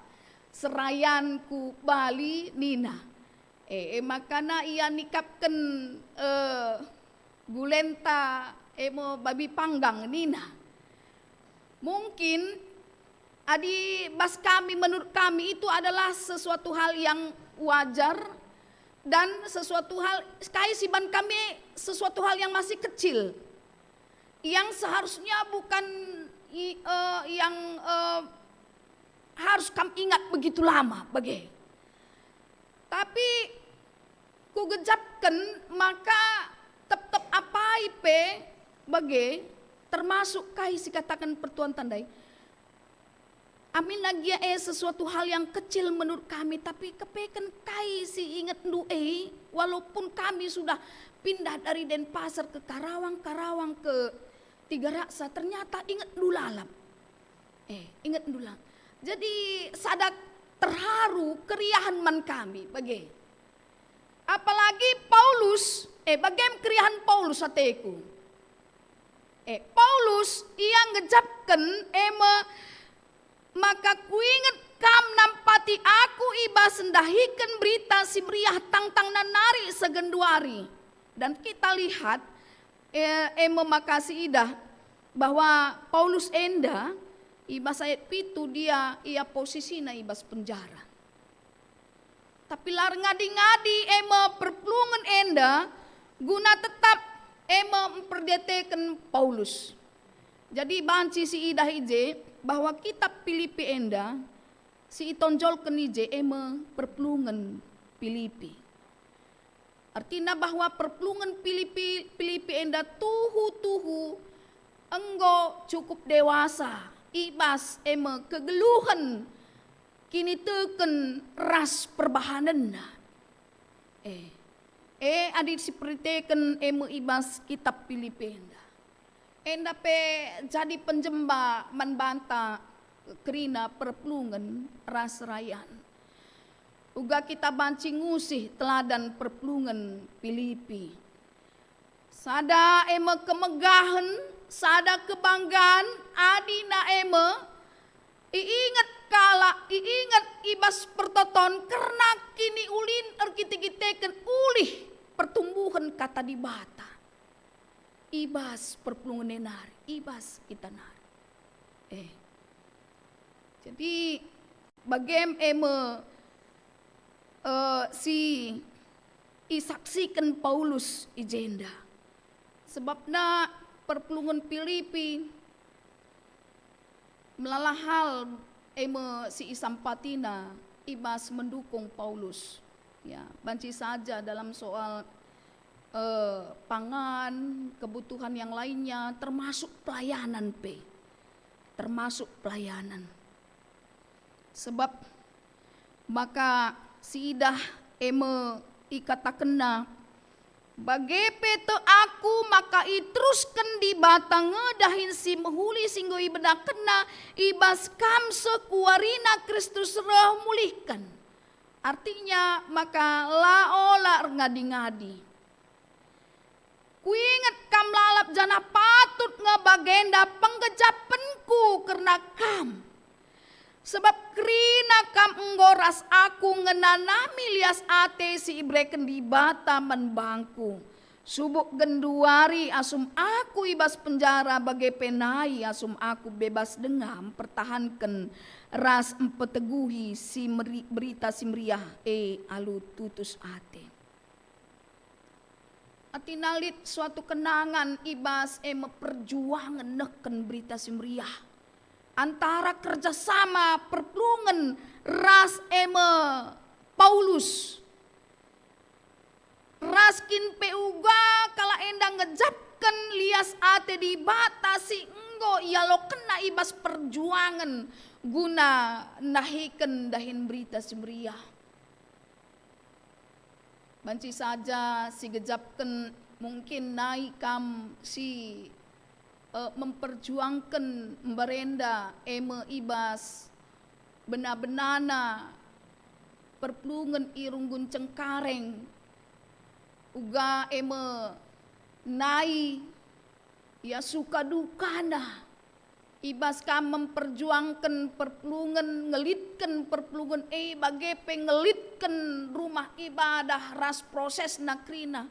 serayan ku Bali nina, e, e makana ia nikapken, eh, gulenta, e me babi panggang nina. Mungkin adi bas kami, menurut kami itu adalah sesuatu hal yang wajar dan sesuatu hal kai si ban kami sesuatu hal yang masih kecil, yang seharusnya bukan i, eh, yang, eh, harus kam ingat begitu lama bage. Tapi kugejapken maka tep-tep apai pe bage, termasuk kai si kataken pertuanta ndai. Amin lagi ia e sesuatu hal yang kecil menurut kami, tapi kepeken kai si ingetndu e, walaupun kami sudah pindah dari Denpasar ke Karawang, Karawang ke Tiga Raksa, ternyata ingetndu lalap. Eh, ingetndu lalap. Jadi sada terharu, keriahen man kami bage. Apalagi Paulus, eh, bagem keriahen Paulus ateku. Eh, Paulus ia ngejapken, e me, maka kuinget kam nampati aku i bas ndahiken Berita Si Meriah tangtangna nari segenduari. Dan kita lihat, eh, e me maka siidah bahwa Paulus enda i bas ayat pitu dia ia posisina i bas penjara. Tapi la erngadi-ngadi e me perpulungen enda guna tetap e me mperdiateken Paulus. Jadi banci siidah i je bahwa kitab Pilipi enda si itonjolken i je e me perpulungen Pilipi. Ertina bahwa perpulungen Pilipi, Pilipi enda tuhu-tuhu enggo cukup dewasa i bas e me kegeluhen kiniteken ras perbahanenna. Eh, e adi siperiteken e me i bas kitab Pilipi enda. Enda pe jadi penjemba man banta kerina perpulungen ras rayan. Uga kita banci ngusih teladan perpulungen Pilipi. Sada e me kemegahen, sada kebanggan, adina e me iinget kalak, iinget i bas pertoton kerna kiniulin erkite-kiteken ulih pertumbuhen Kata Dibata i bas perpulungen e nari, i bas kita nari. Eh. Jadi, bagem e me, eh, si isaksiken Paulus i jenda. Sebabna perpulungen Pilipi melala hal e me si isampatina i bas mendukung Paulus. Ya, banci saja dalam soal, eh, pangan, kebutuhan yang lainnya, termasuk pelayanan pe. Termasuk pelayanan. Sebab maka siidah e me ikatakenna, "Bage pe tek aku maka iterusken Dibata nge dahin si mehuli si enggo ibedakenNa i bas kam seh ku warina Kristus reh mulihken." Artinya maka la ola erngadi-ngadi. Kuinget kam lalap janah patut nge bagenda penggejapenku kerna kam. Sebab kerina kam enggo ras aku ngenanami lias ate si ibereken Dibata man bangku. Subuk genduari asum aku i bas penjara bage pe nai asum aku bebas denga mpertahanken ras mpeteguhi si meri-, Berita Si Meriah e alu tutus ate. Artina lit suatu kenangan i bas e me perjuangen nehken Berita Si Meriah. Antara kerjasama perpulungen ras e me Paulus. Ras kin pe uga kalak enda ngejapken lias ate Dibata si enggo ialokenna i bas perjuangen guna nahiken dahin Berita Si Meriah. Banci saja sigejapken mungkin nai kam si eh, memperjuangken mbarenda e me i bas bena-benana perpulungen i Runggun Cengkareng, uga e me nai, ya, suka dukana i bas kam memperjuangken perpulungen, ngelitken perpulungen e, bage pe ngelitken rumah ibadah ras prosesna kerina.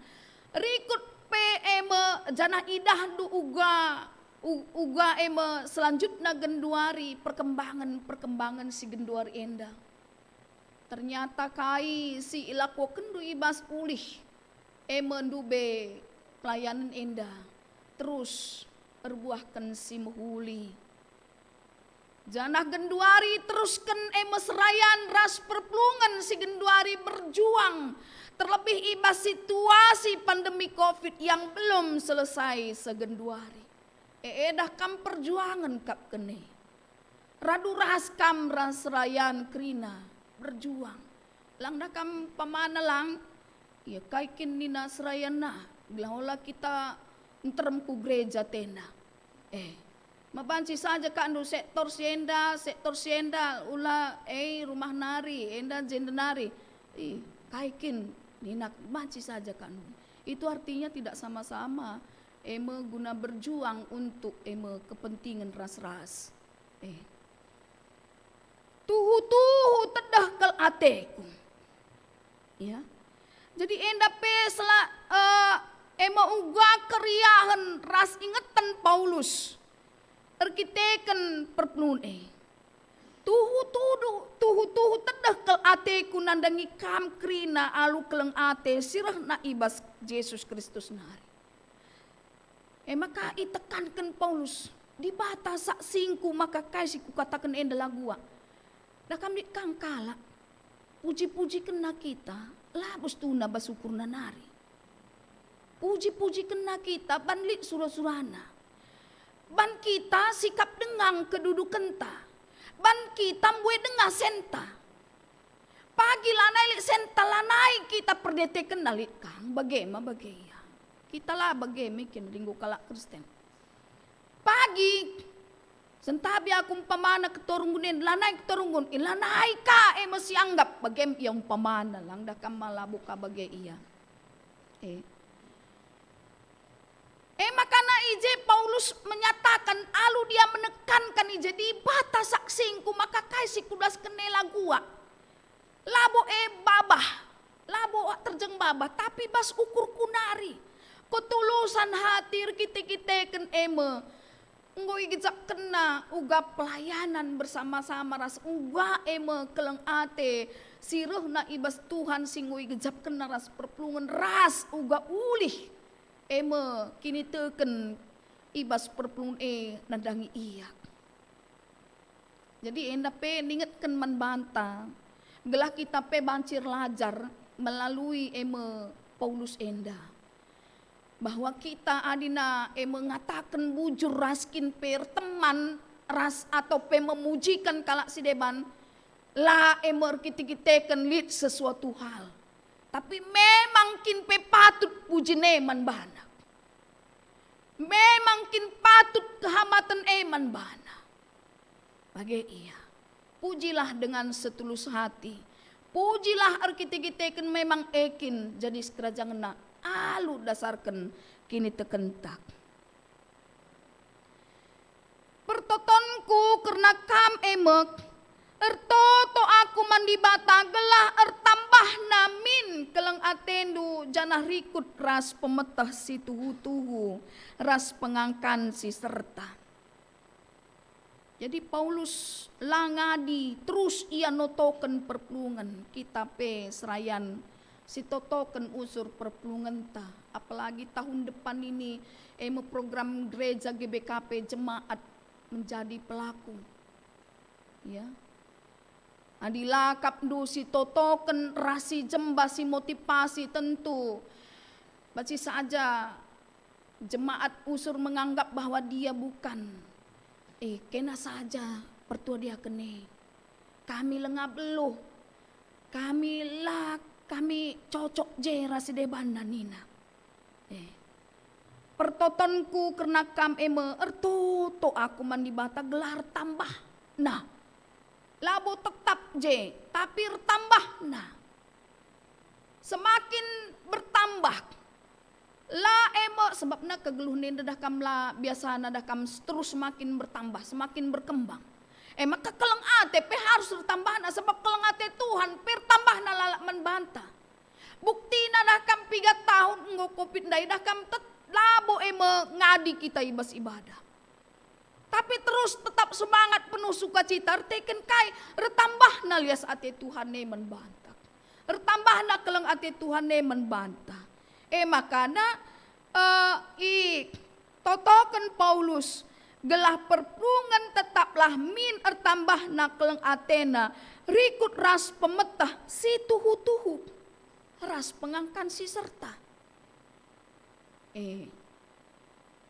Rikut pe e me, janah idahndu uga, u-, uga e me selanjutna genduari perkembangen-perkembangen si genduari enda. Ternyata kai si ilakokenndu i bas ulih e me ndube pelayanen enda terus erbuahken si mehuli. Janah genduari terusken e me serayan ras perpulungen si genduari berjuang, terlebih i bas situasi pandemi covid yang belum selesai segenduari. E, edah kam perjuangen kap kene. Radu ras kam ras serayan kerina berjuang. Lang dah kam pemana lang, ia kai kin nina serayanna, gelah ola kita nterem ku gereja tenda. Eh, ma banci saja kakndu sektor si enda, sektor si enda, ula, eh, rumah nari, enda jenda nari. Ih, kai kin nina banci saja kakndu. Itu artinya tidak sama-sama, eh, me guna berjuang untuk, eh, me kepentingan ras-ras. Eh. Tuhu-tuhu tedeh kal ateku. Ya. Jadi enda pe sela-, eh, e me uga keriahen ras ingeten Paulus erkiteken perpulungen e. Tuhu-tuhu, tuhu-tuhu tedeh kal ateku nandangi kam kerina alu keleng ate si rehna i bas Jesus Kristus nari. E maka itekanken Paulus, "Dibata saksingku maka kai si kukataken enda la guak." Dah kam lit kang kalak, puji-pujikenna kita, labo situhuna bas ukurna nari. Puji-pujikenna kita ban lit sura-surana. Ban kita sikap denga kedudukenta. Ban kita mbue denga senta. Pagi lanai lit senta, lanai kita perdiatekenna lit kang, bage ma bage ia. Kita la bage me kin linggo kalak Kristen. Pagi, sentabi aku umpamana ketorunggun en, lanai ketorunggun, eh, lanai ka e me sianggap, bage me ia umpamana, lang dah kam ma labo ka bage ia. Eh. E maka na i je Paulus menyatakan, alu dia menekankan i je, "Dibata saksingku, maka kai si kudasken e la guak." Labo e babah, labo terjeng babah, tapi bas ukurku nari. Ketulusan hati erkite-kiteken e me enggo igejapkenna uga pelayanan bersama-sama ras uga e me keleng ate si rehna i bas Tuhan si enggo igejapkenna ras perpulungen ras uga ulih e me kiniteken i bas perpulungen e nandangi Ia. Jadi enda pe ningetken man banta, gelah kita pe banci erlajar melalui e me Paulus enda, bahwa kita adina e me ngataken bujur ras kin pe erteman ras atau pe memujiken kalak si deban, la e me erkite-kiteken lit sesuatu hal, tapi memang kin pe patut pujin e man bana. Memang kin patut kehamaten e man bana. Bage ia, pujilah dengan setulus hati. Pujilah erkite-kiteken memang e kin jadi sikerajangenna alu dasarken kinitekenta. Pertotonku kerna kam e me, ertoto aku man Dibata gelah ertambahna min keleng atendu janah rikut ras pemeteh si tuhu-tuhu ras pengangkan si serta. Jadi Paulus la ngadi terus ia notoken perpulungen, kita pe serayan sitotoken usur perpulungenta, apalagi tahun depan ini, e me program gereja G B K P jemaat menjadi pelaku. Ya. Adi la akapndu sitotoken ras si jemba si motivasi, tentu banci saja jemaat usur menganggap bahwa dia bukan. Eh, kena saja pertua diaken e. Kami langa beluh. Kami la, kami cocok je ras si debanna nina. Eh. Pertotonku kerna kam e me, ertoto aku man Dibata gelah ertambahna. Labo tetap je, tapi ertambahna. Semakin bertambah. La e me, sebabna kegeluhen enda dah kam la biasana dah kam terus semakin bertambah, semakin berkembang. E maka keleng ate pe harus ertambahna, sebab keleng ate Tuhan pe ertambahna lalap man banta. Buktina dah kam piga tahun enggo covid ndai dah kam tet-, labo e me ngadi kita i bas ibadah. Tapi terus tetap semangat penuh sukacita, erteken kai? Ertambahna lias ate Tuhan e man banta. Ertambahna keleng ate Tuhan e man banta. E makana, eh, itotoken Paulus, gelah perpulungen tetaplah min ertambahna keleng atena, rikut ras pemeteh si tuhu-tuhu, ras pengangkan si serta. Eh.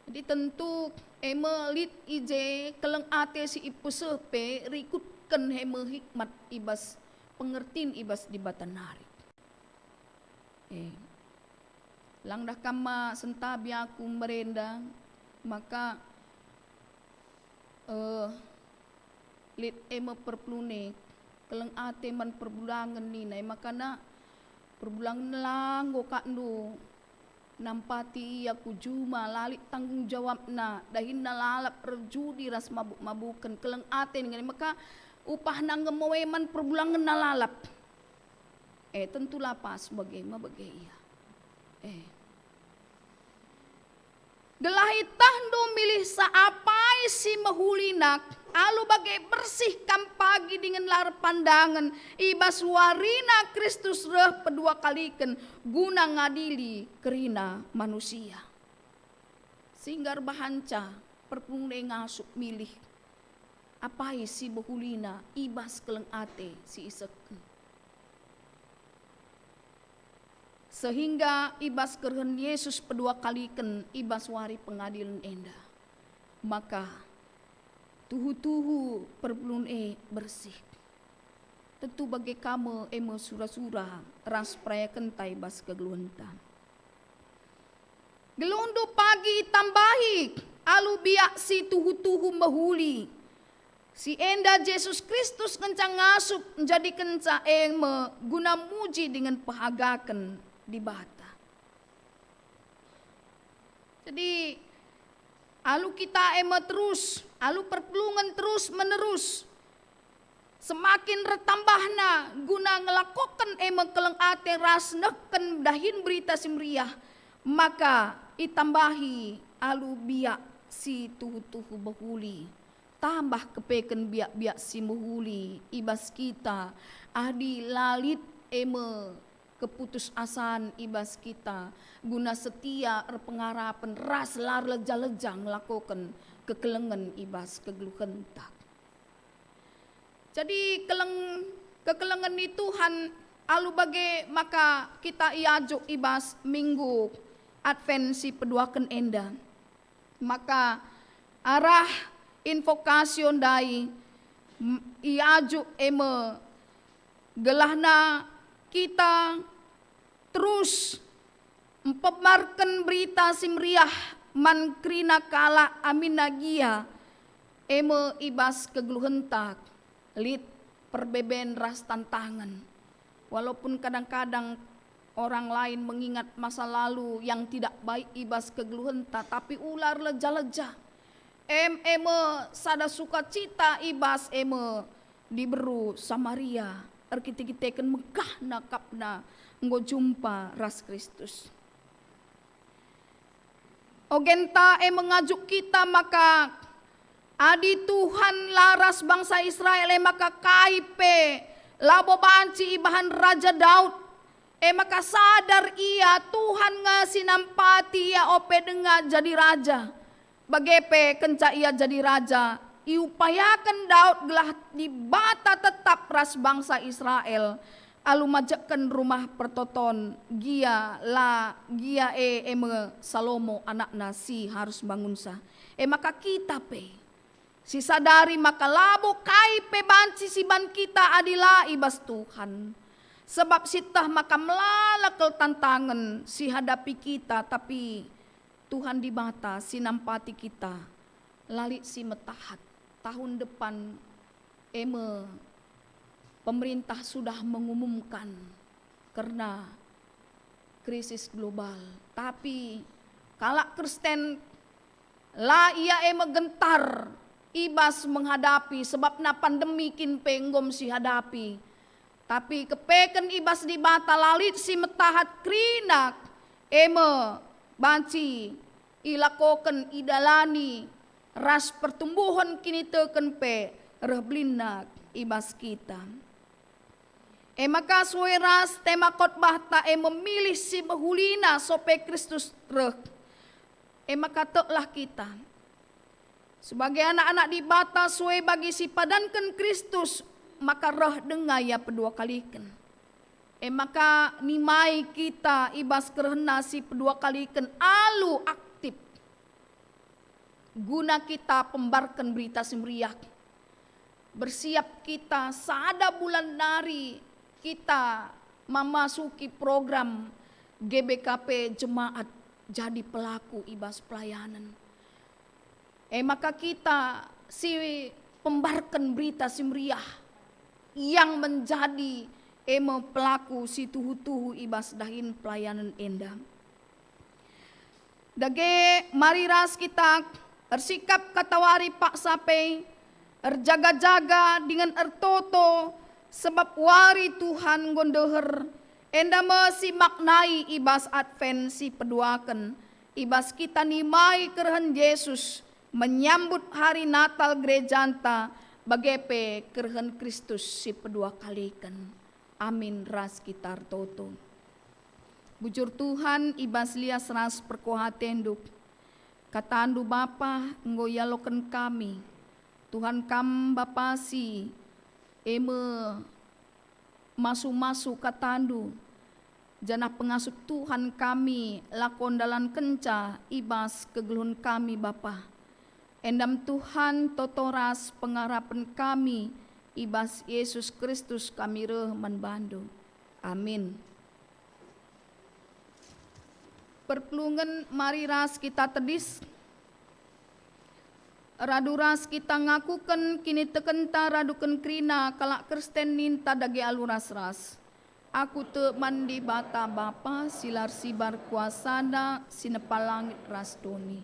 Jadi tentu e me lit i je keleng ate si ipeseh pe rikutken e me hikmat i bas pengertin i bas Dibata nari. Eh, lang dah kam ma sentabi aku merenda, maka, eh, lit e me perpulun e, keleng ate man perbulangen nina, e makana perbulangen la enggo kakndu nampati ia ku juma, la lit tanggung jawabna, dahinna lalap erjudi ras mabuk-mabuken, keleng ate nina, e maka upahna enggo me man perbulangenna lalap. Eh, tentu la pas bage me bage ia. Eh. Gelah itehndu milihsa apai si mehuli nak, alu bage bersih kam pagi dingen la erpandangen, i bas warina Kristus reh pedua kaliken guna ngadili kerina manusia. Sehingga erbahanca perpulungen e ngasup milih apai si mehulina i bas keleng ate si isehken. Sehingga i bas kerehen Yesus pedua kaliken i bas wari pengadilen enda, maka tuhu-tuhu perpulungen e bersih. Tentu bage ka me e me sura-sura ras perayakenta i bas kegeluhenta. Geluhndu pagi itambahi alu biak si tuhu-tuhu mehuli. Si enda Jesus Kristus ngenca ngasup njadikenca e me guna muji dingen pehagaken Dibata. Jadi, alu kita e me terus, alu perpulungen terus menerus, semakin ertambahna guna ngelakoken e me keleng ate ras nehken dahin Berita Si Meriah, maka itambahi alu biak si tuhu-tuhu mehuli. Tambah kepeken biak-biak si mehuli i bas kita, adi la lit e me keputusasan i bas kita guna setia erpengarapen ras la erleja-leja ngelakoken kekelengen i bas kegeluhenta. Jadi keleng-, kekelengen ni Tuhan alu bage maka kita iajuk i bas minggu Advent si peduaken enda. Maka arah invokasio ndai m-, iajuk e me gelahna kita terus mpebarken Berita Si Meriah man kerina kalak aminna gia, e me i bas kegeluhenta lit perbeben ras tantangen. Walaupun kadang-kadang orang lain mengingat masa lalu yang tidak baik i bas kegeluhenta, tapi ula erleja-leja. Em e me sada sukacita i bas e me diberu Samaria, erkite-kiteken megahna akapna enggo jumpa ras Kristus. Ogenta e me ngajuk kita maka adi Tuhan la ras bangsa Israel, e maka kai pe labo banci ibahan Raja Daud. E maka sadar ia Tuhan nge si nampati ia ope denga jadi raja. Bage pe kenca ia jadi raja, iupayaken Daud gelah Dibata tetap ras bangsa Israel, alu majekken Rumah Pertoton, gia la gia e, e me Salomo anakna si harus mbangunsa. E maka kita pe, sisadari maka labo kai pe banci siban kita adi la i bas Tuhan. Sebab sieteh maka melala kal tantangen sihadapi kita, tapi Tuhan Dibata si nampati kita, la lit si metahat. Tahun depan e me pemerintah sudah mengumumkan kerna krisis global. Tapi kalak Kristen la ia e me gentar i bas menghadapi, sebabna pandemi kin pe enggo me sihadapi. Tapi kepeken i bas Dibata la lit si metahat kerina, e me banci ilakoken, idalani, ras pertumbuhen kiniteken pe reh belinna i bas kita. E maka sue ras tema khotbahta e memilih si mehulina sope Kristus reh. E maka teklah kita sebagai anak-anak Dibata sue bagi si padanken Kristus, maka reh denga ia peduakaliken. E maka nimai kita i bas kerehenna si peduakaliken alu aktif guna kita pembarken Berita Si Meriah. Bersiap kita sada bulan nari kita memasuki program G B K P jemaat jadi pelaku i bas pelayanan. E maka kita si pembarken Berita Si Meriah yang menjadi e me pelaku si tuhu-tuhu i bas dahin pelayanan enda. Dage mari ras kita ersikap katawari paksa pe, erjaga-jaga dingen ertoto, sebab wari Tuhan enggo ndeher. Enda me si maknai i bas Advent si peduaken, i bas kita nimai kerehen Jesus, menyambut hari Natal gerejanta, bage pe kerehen Kristus si peduakaliken. Amin, ras kita ertoto. Bujur Tuhan, i bas lias ras perkuah atendu, kataNdu Bapa enggo ialoken kami. Tuhan, Kam Bapa si e me masu-masu kataNdu, janah pengasup Tuhan kami lako ndalankenca i bas kegeluhen kami, Bapa. Enda me Tuhan, toto ras pengarapen kami, i bas Yesus Kristus kami reh man baNdu. Amin. Perpulungen, mari ras kita tedis. Radu ras kita ngakuken kinitekenta raduken kerina kalak Kristen ninta dage alu ras-ras. Aku tek man Dibata Bapa si la ersibar kuasaNa si nepa langit ras doni.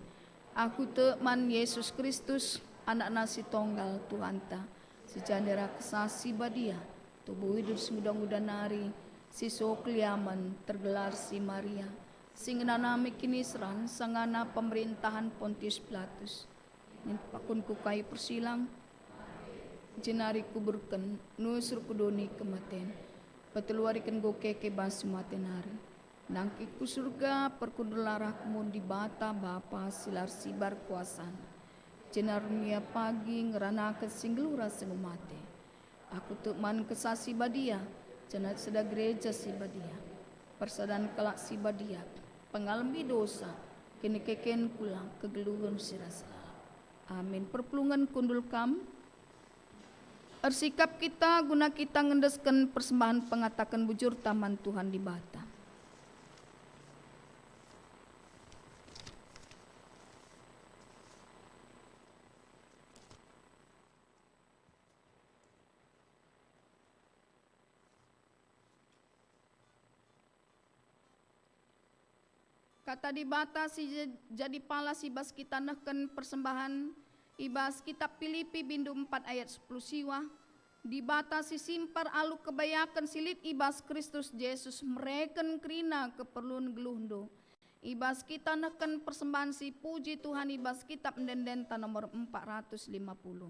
Aku tek man Yesus Kristus, AnakNa si Tonggal, Tuhanta, si jadi arah Kesah Si Badia, tubuh idur si nguda-nguda nari, si so keliamen, tergelar si Maria, si ngenanami kiniseran sangana pemerintahan Pontius Pilatus. Nintepken ku kayu persilang, jenari kuburken, nusur ku doni kematen. Petelu wariken enggo keke bas si mate nari. Nangkih ku Surga, perkudur arahku man Dibata Bapa si la ersibar kuasaNa. Jenari ia pagi ngeranaken si nggeluh ras si enggo mate. Aku tek man Kesah Si Badia, janah sada Gereja Si Badia, persadan kalak si badia, pengalemi dosa, kinekeken kula kegeluhen si rasa lalap. Amin. Perpulungen kundul kam. Ersikap kita guna kita ngendesken persembahen pengataken bujurta man Tuhan Dibata. Kata Dibata si ja-, jadi pala si bas kita nehken persembahen i bas kitab Pilipi bindu empat ayat sepuluh siwah, Dibata si simpar alu kebayaken si lit i bas Kristus Jesus mereken kerina keperlun geluhndu. I bas kita nehken persembahen si puji Tuhan i bas kitab ende-endenta nomor empat ratus lima puluh.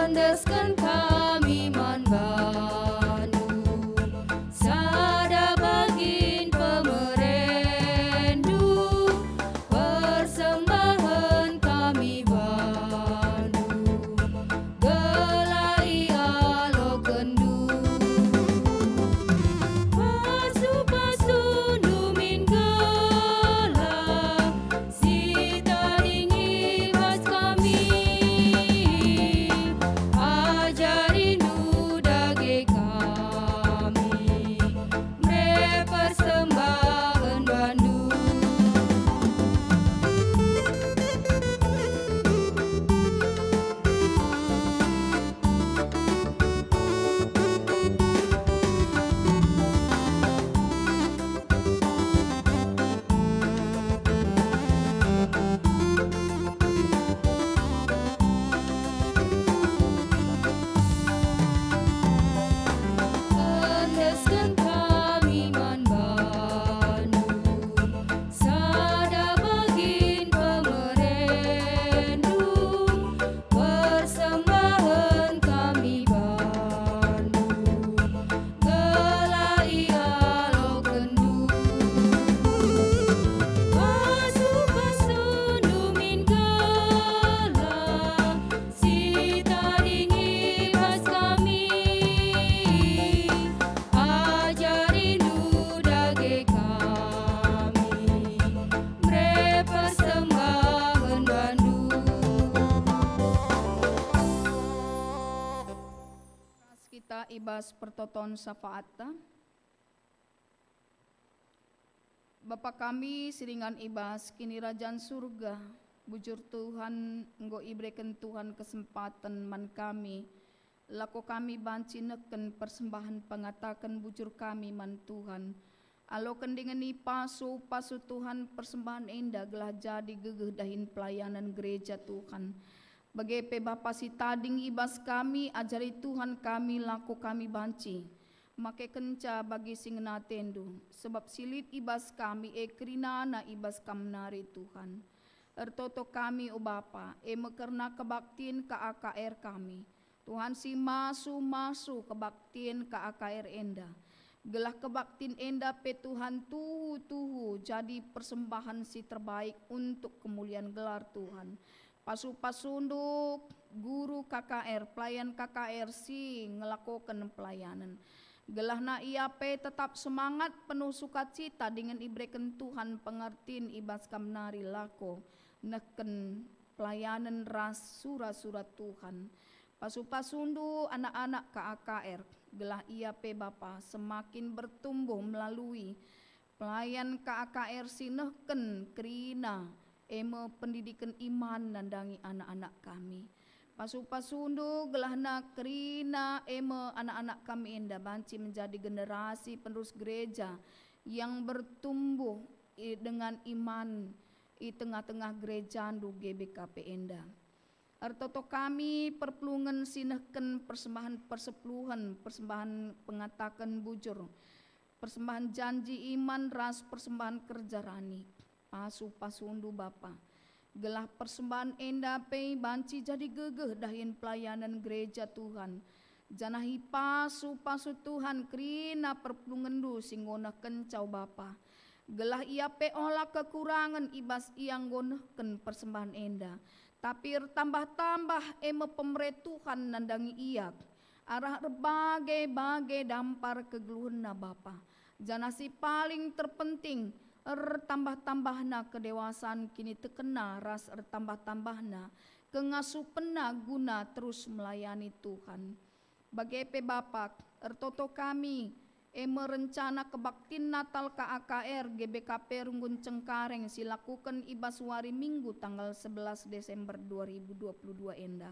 Endesken kami man baNdu, Kita i bas pertoton syafaatta. Bapa kami si ringan i bas Kinirajan Surga, bujur Tuhan enggo ibereken Tuhan kesempaten man kami, lako kami banci nehken persembahen pengataken bujur kami man Tuhan. Aloken dingen ipasu-pasu Tuhan persembahen enda gelah jadi gegeh dahin pelayanan gereja Tuhan. Bage pe Bapa si tading i bas kami, ajari Tuhan kami lako kami banci makekenca bagi si ngena atendu, sebab si lit i bas kami e kerinana i bas Kam nari Tuhan. Ertoto kami, o Bapa, e me kerna kebaktin K A K R kami. Tuhan si masu-masu kebaktin K A K R enda. Gelah kebaktin enda pe Tuhan tuhu-tuhu jadi persembahen si terbaik untuk kemulian gelar Tuhan. Pasu-pasundu guru K K R, pelayan K K R si ngelakoken pelayanen. Gelahna ia pe tetap semangat, penuh sukacita dingen ibereken Tuhan pengertin i bas Kam nari lako nehken pelayanen ras sura-sura Tuhan. Pasu-pasundu anak-anak K A K R, gelah ia pe Bapa semakin bertumbuh melalui pelayan K A K R si nehken kerina, e me pendidiken iman nandangi anak-anak kami. Pasu-pasundu gelahna kerina, e me anak-anak kami enda banci menjadi generasi penerus gereja yang bertumbuh i-, dengan iman i tengah-tengah gerejandu G B K P enda. Ertoto kami perpulungen si nehken persembahen persepuluhen, persembahen pengataken bujur, persembahen janji iman ras persembahen kerja rani. Pasu-pasundu Bapa, gelah persembahen enda pe banci jadi gegeh dahin pelayanan gereja Tuhan. Janah ipasu-pasu Tuhan kerina perpulungenndu si enggo nehkenca, o Bapa. Gelah ia pe ola kekurangen i bas ia enggo nehken persembahen enda, tapi ertambah-tambah e me pemere Tuhan nandangi ia arah erbage-bage dampar kegeluhenna Bapa. Janah si paling terpenting, ertambah-tambahna kedewasan kinitekenna ras ertambah-tambahna kengasupenna guna terus melayani Tuhan. Bage pe Bapa, ertoto kami, e me rencana kebaktin Natal K A K R G B K P Runggun Cengkareng si lakuken i bas wari Minggu tanggal sebelas Desember dua ribu dua puluh dua enda.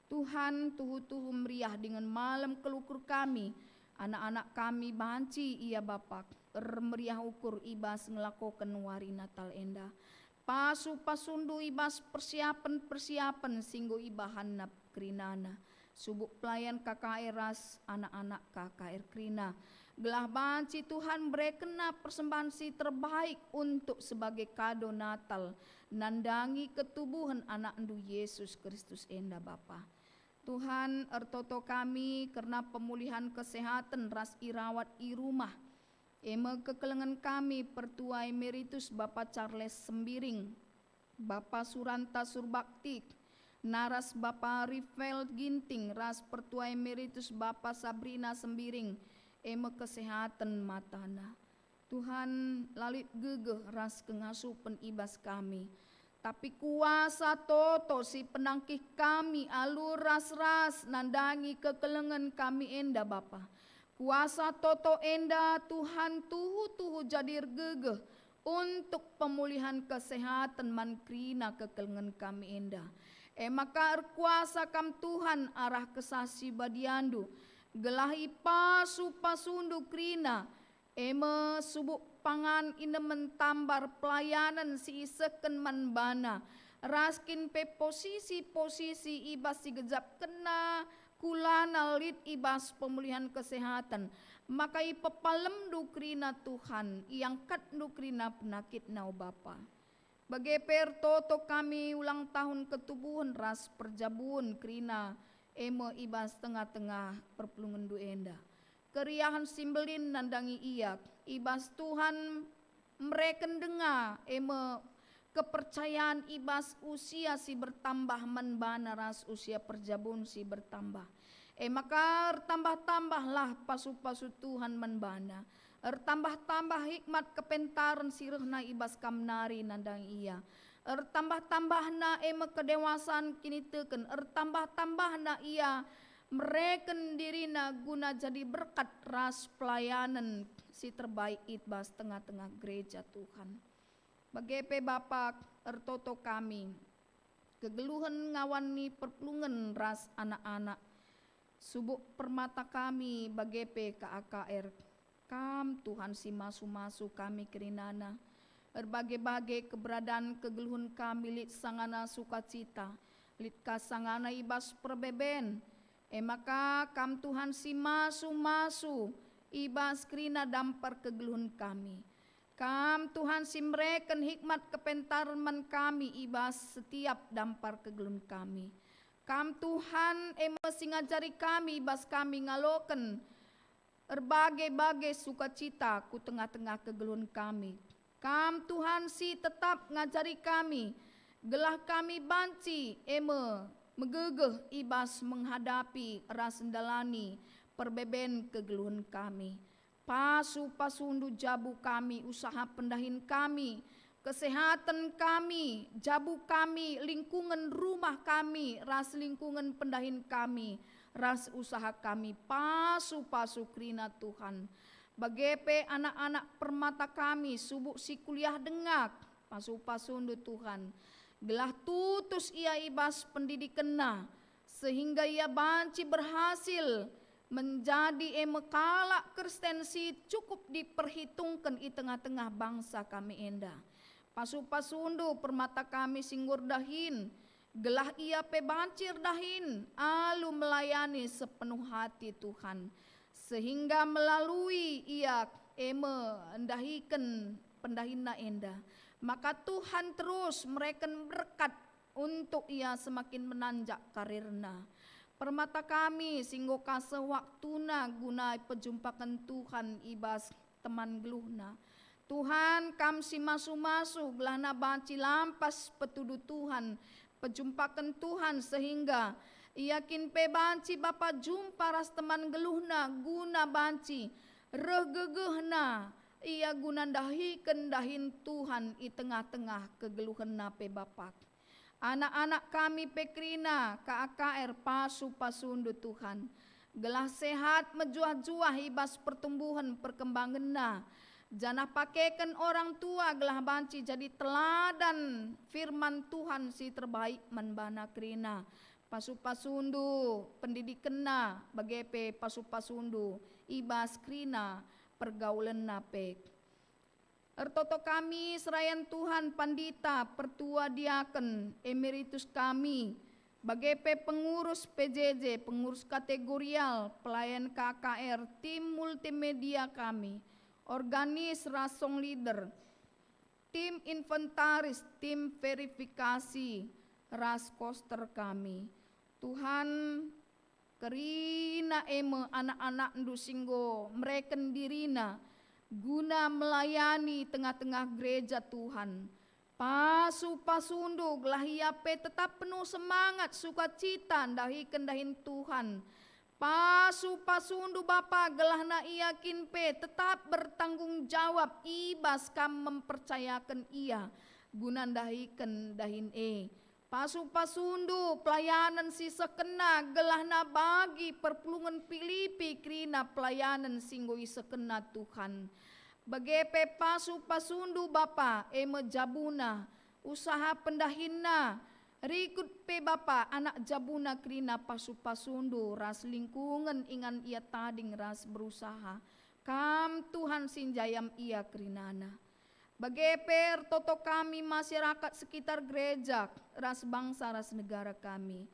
Tuhan, tuhu-tuhu meriah dingen malem kelukur kami, anak-anak kami banci ia Bapa, ermeriah ukur i bas ngelakoken wari Natal enda. Pasu-pasundu i bas persiapen-persiapen si enggo ibahanna kerinana, subuk pelayan K K R ras anak-anak K K R kerina, gelah banci Tuhan mberekenna persembahen si terbaik untuk sebagai kado Natal, nandangi ketubuhen AnakNdu Yesus Kristus enda, Bapa. Tuhan, ertoto kami kerna pemulihan kesehaten ras irawat i rumah, e me kekelengen kami Pertua Emeritus Bapa Charles Sembiring, Bapa Suranta Surbakti, naras Bapa Rifel Ginting ras Pertua Emeritus Bapa Sabrina Sembiring, e me kesehaten matana. Tuhan, la lit gegeh ras kengasupen i bas kami, tapi kuasa toto si penangkih kami alu ras-ras nandangi kekelengen kami enda, Bapa. Kuasa toto enda, Tuhan, tuhu-tuhu jadi ergegeh untuk pemulihan kesehaten man kerina kekelengen kami enda. E maka erkuasa Kam, Tuhan, arah Kesah Si Badiandu, gelah ipasu-pasundu kerina, e me subuk pangan inemen tambar pelayanen si isehken man bana, ras kin pe posisi-posisi i bas si gejapkenna kulana lit i bas pemulihan kesehaten, maka ipepalemNdu kerina, Tuhan, iangkatNdu kerina penakitna, o Bapa. Bage pe ertoto kami ulang tahun ketubuhen ras perjabun kerina, e me i bas tengah-tengah perpulungenNdu enda. Keriahen si mbelin nandangi ia, i bas Tuhan mereken denga, e me kepercayan i bas usia si bertambah man bana ras usia perjabun si bertambah. E maka ertambah-tambahlah pasu-pasu Tuhan man bana. Ertambah-tambah hikmat kepentaren si rehna i bas Kam nari nandangi ia. Ertambah-tambahna e me kedewasan kiniteken, ertambah-tambahna ia mereken dirina guna jadi berkat ras pelayanen si terbaik i bas tengah-tengah gereja Tuhan. Bage pe Bapa, ertoto kami kegeluhen ngawani perpulungen ras anak-anak, subuk permata kami bage pe K A K R. Kam Tuhan si masu-masu kami kerinana. Erbage-bage keberadaan kegeluhen kami lit sangana sukacita, lit ka sangana i bas perbeben. E maka Kam Tuhan si masu-masu i bas kerina dampar kegeluhen kami. Kam Tuhan si mereken hikmat kepentaren man kami i bas setiap dampar kegeluhen kami. Kam Tuhan e me si ngajari kami i bas kami ngaloken erbage-bage sukacita ku tengah-tengah kegeluhen kami. Kam Tuhan si tetap ngajari kami, gelah kami banci e me megegeh i bas menghadapi ras ndalani perbeben kegeluhen kami. Pasu-pasundu jabu kami, usaha pendahin kami, kesehaten kami, jabu kami, lingkungen rumah kami, ras lingkungen pendahin kami, ras usaha kami, pasu-pasu kerina Tuhan. Bage pe anak-anak permata kami, subuk si kuliah denga, pasu-pasundu Tuhan, gelah tutus ia i bas pendidikenna, sehingga ia banci berhasil menjadi e me kalak Kristen si cukup diperhitungken i tengah-tengah bangsa kami enda. Pasu-pasundu permata kami si enggo erdahin, gelah ia pe banci erdahin alu melayani sepenuh hati Tuhan, sehingga melalui ia e me ndahiken pendahinna enda, maka Tuhan terus mereken berkat untuk ia semakin menanjak karirna. Permata kami si enggo kaseh waktuna guna pejumpaken Tuhan i bas teman geluhna. Tuhan, Kam si masu-masu gelahna banci lampas petudu Tuhan, pejumpaken Tuhan, sehingga ia kin pe banci Bapa jumpa ras teman geluhna guna banci reh gegehna ia guna ndahiken dahin Tuhan i tengah-tengah kegeluhenna pe Bapa. Anak-anak kami pe kerina K A K R pasu-pasundu Tuhan, gelah sehat mejuah-juah i bas pertumbuhen perkembangenna, janah pakeken orang tua gelah banci jadi teladan firman Tuhan si terbaik man bana kerina. Pasu-pasundu pendidikenna, bage pe pasu-pasundu i bas kerina pergaulenna pe. Ertoto kami serayan Tuhan, pandita, pertua, diaken, emeritus kami, bage pe pengurus P J J, pengurus kategorial, pelayan K K R, tim multimedia kami, organis ras song leader, tim inventaris, tim verifikasi, ras koster kami. Tuhan, kerina e me anak-anakNdu si enggo mereken dirina guna melayani tengah-tengah gereja Tuhan. Pasu-pasuNdu gelah ia pe tetap penuh semangat sukacita ndahiken dahin Tuhan. Pasu-pasuNdu Bapa gelahna ia kin pe tetap bertanggung jawab i bas Kam mempercayaken ia guna ndahiken dahin e. Pasu-pasuNdu pelayanen si sehkenna gelahna bagi perpulungen Pilipi kerina pelayanen si enggo isehkenna Tuhan. Bage pe pasu-pasuNdu Bapa, e me jabuna, usaha pendahinna, rikut pe Bapa anak jabuna kerina pasu-pasuNdu ras lingkungen ingan ia tading ras berusaha. Kam Tuhan si njayam ia kerinana. Bage pe ertoto kami masyarakat sekitar gereja ras bangsa ras negara kami.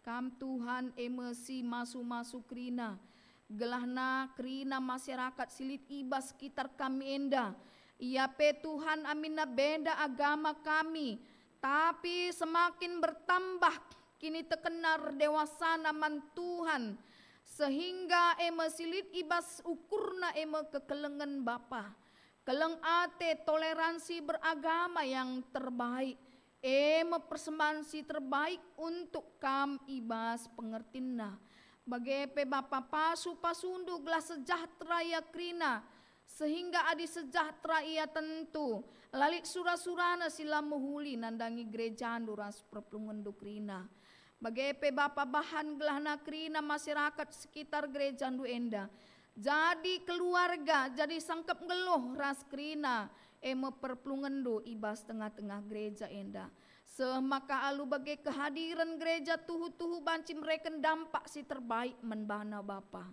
Kam Tuhan e me si masu-masu kerina, gelahna kerina masyarakat si lit i bas sekitar kami enda. Ia pe Tuhan aminna beda agama kami, tapi semakin bertambah kinitekenna erdewasana man Tuhan, sehingga e me si lit i bas ukurna e me kekelengen Bapa. Keleng ate, toleransi beragama yang terbaik, e me persembahen si terbaik untuk Kam i bas pengertinna. Bage pe Bapa pasu-pasuNdu gelah sejahtera ia kerina, sehingga adi sejahtera ia tentu, la lit sura-surana si la mehuli nandangi gerejaNdu ras perpulungenNdu kerina. Bage pe Bapa, bahan gelahna kerina masyarakat sekitar gerejandu enda jadi keluarga, jadi sangkep nggeluh ras kerina, e me perpulungenndu i bas tengah-tengah gereja enda. Seh maka alu bage kehadiren gereja tuhu-tuhu banci mereken dampak si terbaik man bana Bapa.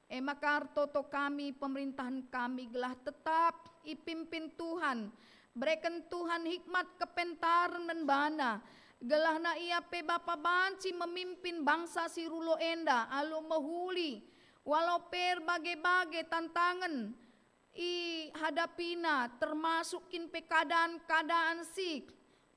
E maka ertoto kami pemerintahen kami gelah tetap ipimpin Tuhan. Bereken Tuhan hikmat kepentaren man bana, gelahna ia pe Bapa banci memimpin bangsa si rulo enda alu mehuli, walau pe erbage-bage tantangen ihadapina, termasuk kin pe keadaan-keadaan si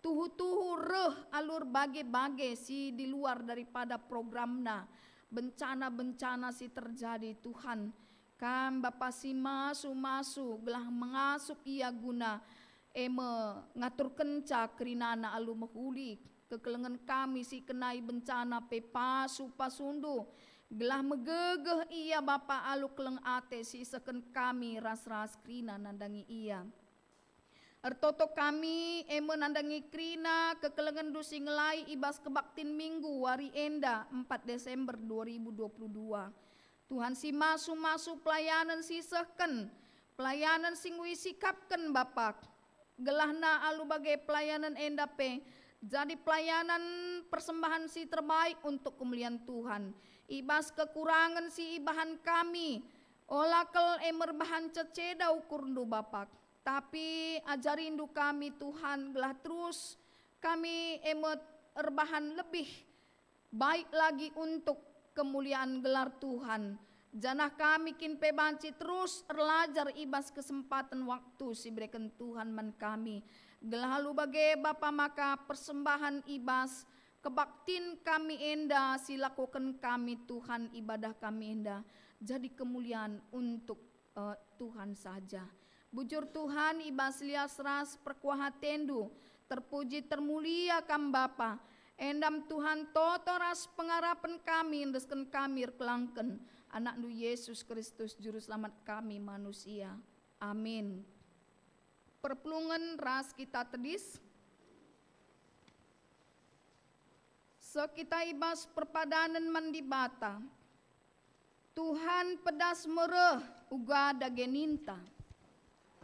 tuhu-tuhu reh alu erbage-bage si di luar daripada programna, bencana-bencana si terjadi. Tuhan, Kam Bapa si masu-masu gelah mengasup ia guna, e me ngaturkenca kerinana alu mehuli. Kekelengen kami si kenai bencana pe pasu-pasundu, gelah megegeh ia Bapa alu keleng ate si isehken kami ras-ras kerina nandangi ia. Ertoto kami, e me nandangi kerina kekelengenndu si ngelai i bas kebaktin Minggu wari enda, empat Desember dua ribu dua puluh dua. Tuhan si masu-masu pelayanen si isehken, pelayanen si enggo isikapken Bapa. Gelahna alu bage pelayanen enda pe jadi pelayanan persembahan si terbaik untuk kemulian Tuhan. I bas kekurangen si ibahan kami, ola kal e merbahan ceceda ukurndu Bapa, tapi ajarindu kami Tuhan gelah terus kami e me erbahan lebih baik lagi untuk kemulian gelar Tuhan. Janah kami kin pe banci terus erlajar i bas kesempaten waktu si ibereken Tuhan man kami. Gelah alu bage Bapa maka persembahan i bas kebaktin kami enda si lakoken kami Tuhan, ibadah kami enda jadi kemulian untuk eh, Tuhan saja. Bujur Tuhan, i bas lias ras perkuah atendu, terpuji termulia Kam Bapa. Endam Tuhan toto ras pengarapen kami, endesken kami erkelangken AnakNdu Yesus Kristus, Juru Selamat kami manusia. Amin. Perpulungen ras kita tedis. Seh kita i bas perpadanen man Dibata. Tuhan pedas mereh uga dage ninta.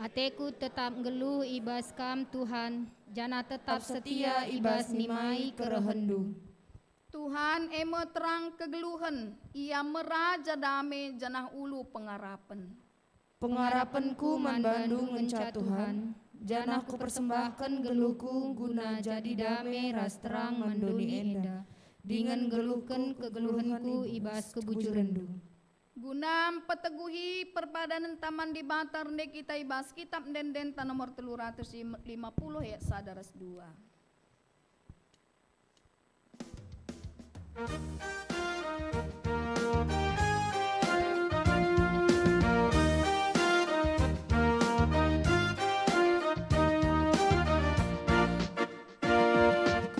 Ateku tetap nggeluh i bas Kam, Tuhan, janah tetap setia i bas nimai kerehenNdu. Tuhan e me terang kegeluhen, Ia me Raja dame janah ulu pengarapen. Pengarapenku man bandu ngenca Tuhan, janah kupersembahken geluhku guna jadi dame ras terang man doni enda, dingen nggeluhken kegeluhenku i bas kebujurenNdu. Guna mpeteguhi perpadanenta man Dibata, rende kita i bas Kitab Ende-endenta nomor telu ratus lima puluh ayat sada ras dua.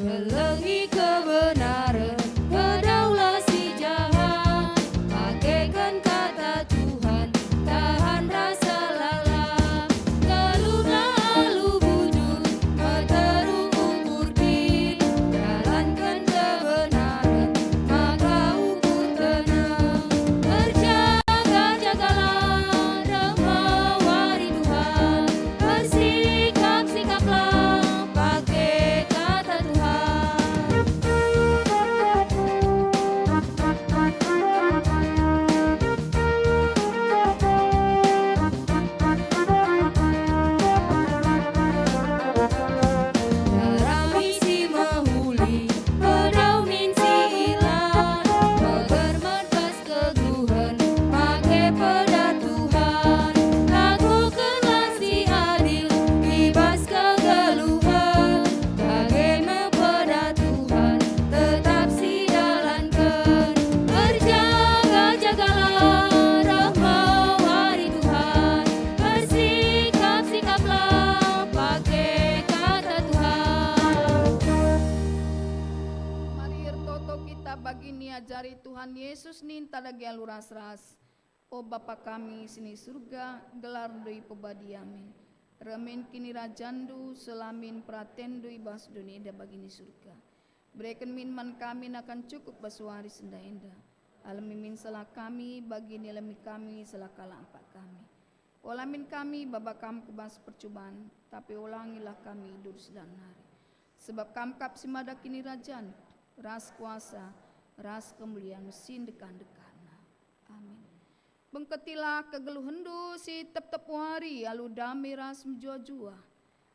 Kelengi kebenaren, pedaulah si jahat, pakeken kata Tuhan, tahan rasa lalap, geluhna alu bujur, meteruk ukur kin, dalanken kebenaren, maka ukur tenang. Berjaga-jagalah, reh me wari Tuhan, bersikap-sikaplah, pake kata Tuhan. Darami si mehuli, pedau min si ilan, megermet bas kegeluhen, pake peda Tuhan, lakokenlah si adil, i bas kegeluhen, bage me peda Tuhan, tetap sidalanken. Erjaga-jagalah, reh me wari Tuhan, bersikap-sikaplah, pake kata Tuhan. Mari ertoto kita bagi niajari Tuhan Yesus ninta dage alu ras-ras. O Bapa kami si ni Surga, gelarNdu ipebadia min. Reh min kinirajanNdu, seh la min peratenNdu i bas doni enda bagi ni Surga. Bereken min man kami nakan cukup bas wari si enda-enda. Alemi min salah kami, bagi ni alemi kami salah kalak empak kami. Ola min kami baba kam ku bas percuban, tapi olangilah kami idur si la nari. Sebab kam kap si mada kinirajan, ras kuasa, ras kemulian si ndekah-ndekahna. Amin. Bengketilah kegeluhenndu si tep-tep wari alu dame ras mejuah-juah.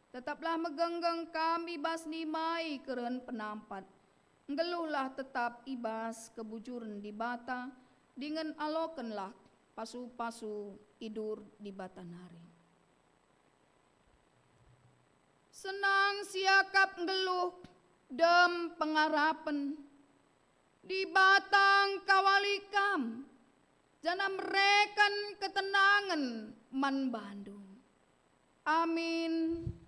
Tetaplah megenggeng kam i bas nimai kerehen penampat. Nggeluhlah tetap i bas kebujuren Dibata, dingen alokenlah pasu-pasu idur Dibata nari. Senang siakap nggeluh, dem pengarapen, Dibata engkawali kam, janah mereken ketenangen man bandu. Amin. Amin. Amin. Amin.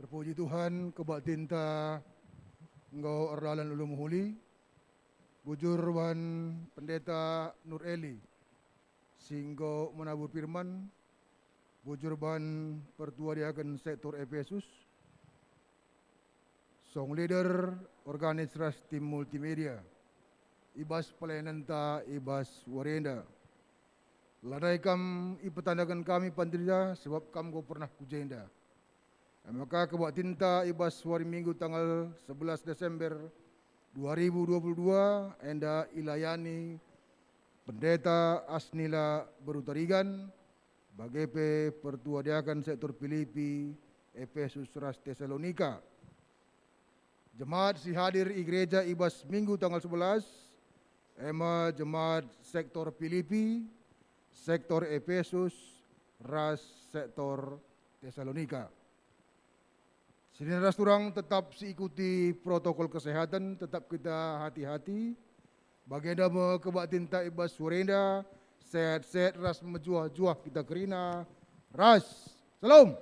Terpuji Tuhan, kebaktinta enggo erdalan alu mehuli. Bujur ban Pendeta Nur Eli, si enggo menabur firman, bujur ban pertua diaken sektor Efesus, song leader, organis ras tim multimedia, i bas pelayanenta i bas wari enda. Lanai kam ipetandaken kami, Pandita, sebab kam enggo pernah ku jenda. E maka kebaktinta i bas wari Minggu tanggal sebelas Desember dua ribu dua puluh dua enda ilayani Pendeta Asnila Beru Tarigan, bage pe pertua diaken sektor Pilipi, Efesus ras Tesalonika. Jemaat si hadir i gereja i bas Minggu tanggal sebelas, e me jemaat sektor Pilipi, sektor Efesus, ras sektor Tesalonika. Senina ras turang, tetap siikuti protokol kesehatan, tetap kita hati-hati. Bagenda me kebaktinta i bas wari enda, sehat-sehat ras mejuah-juah kita kerina. Ras. Salam.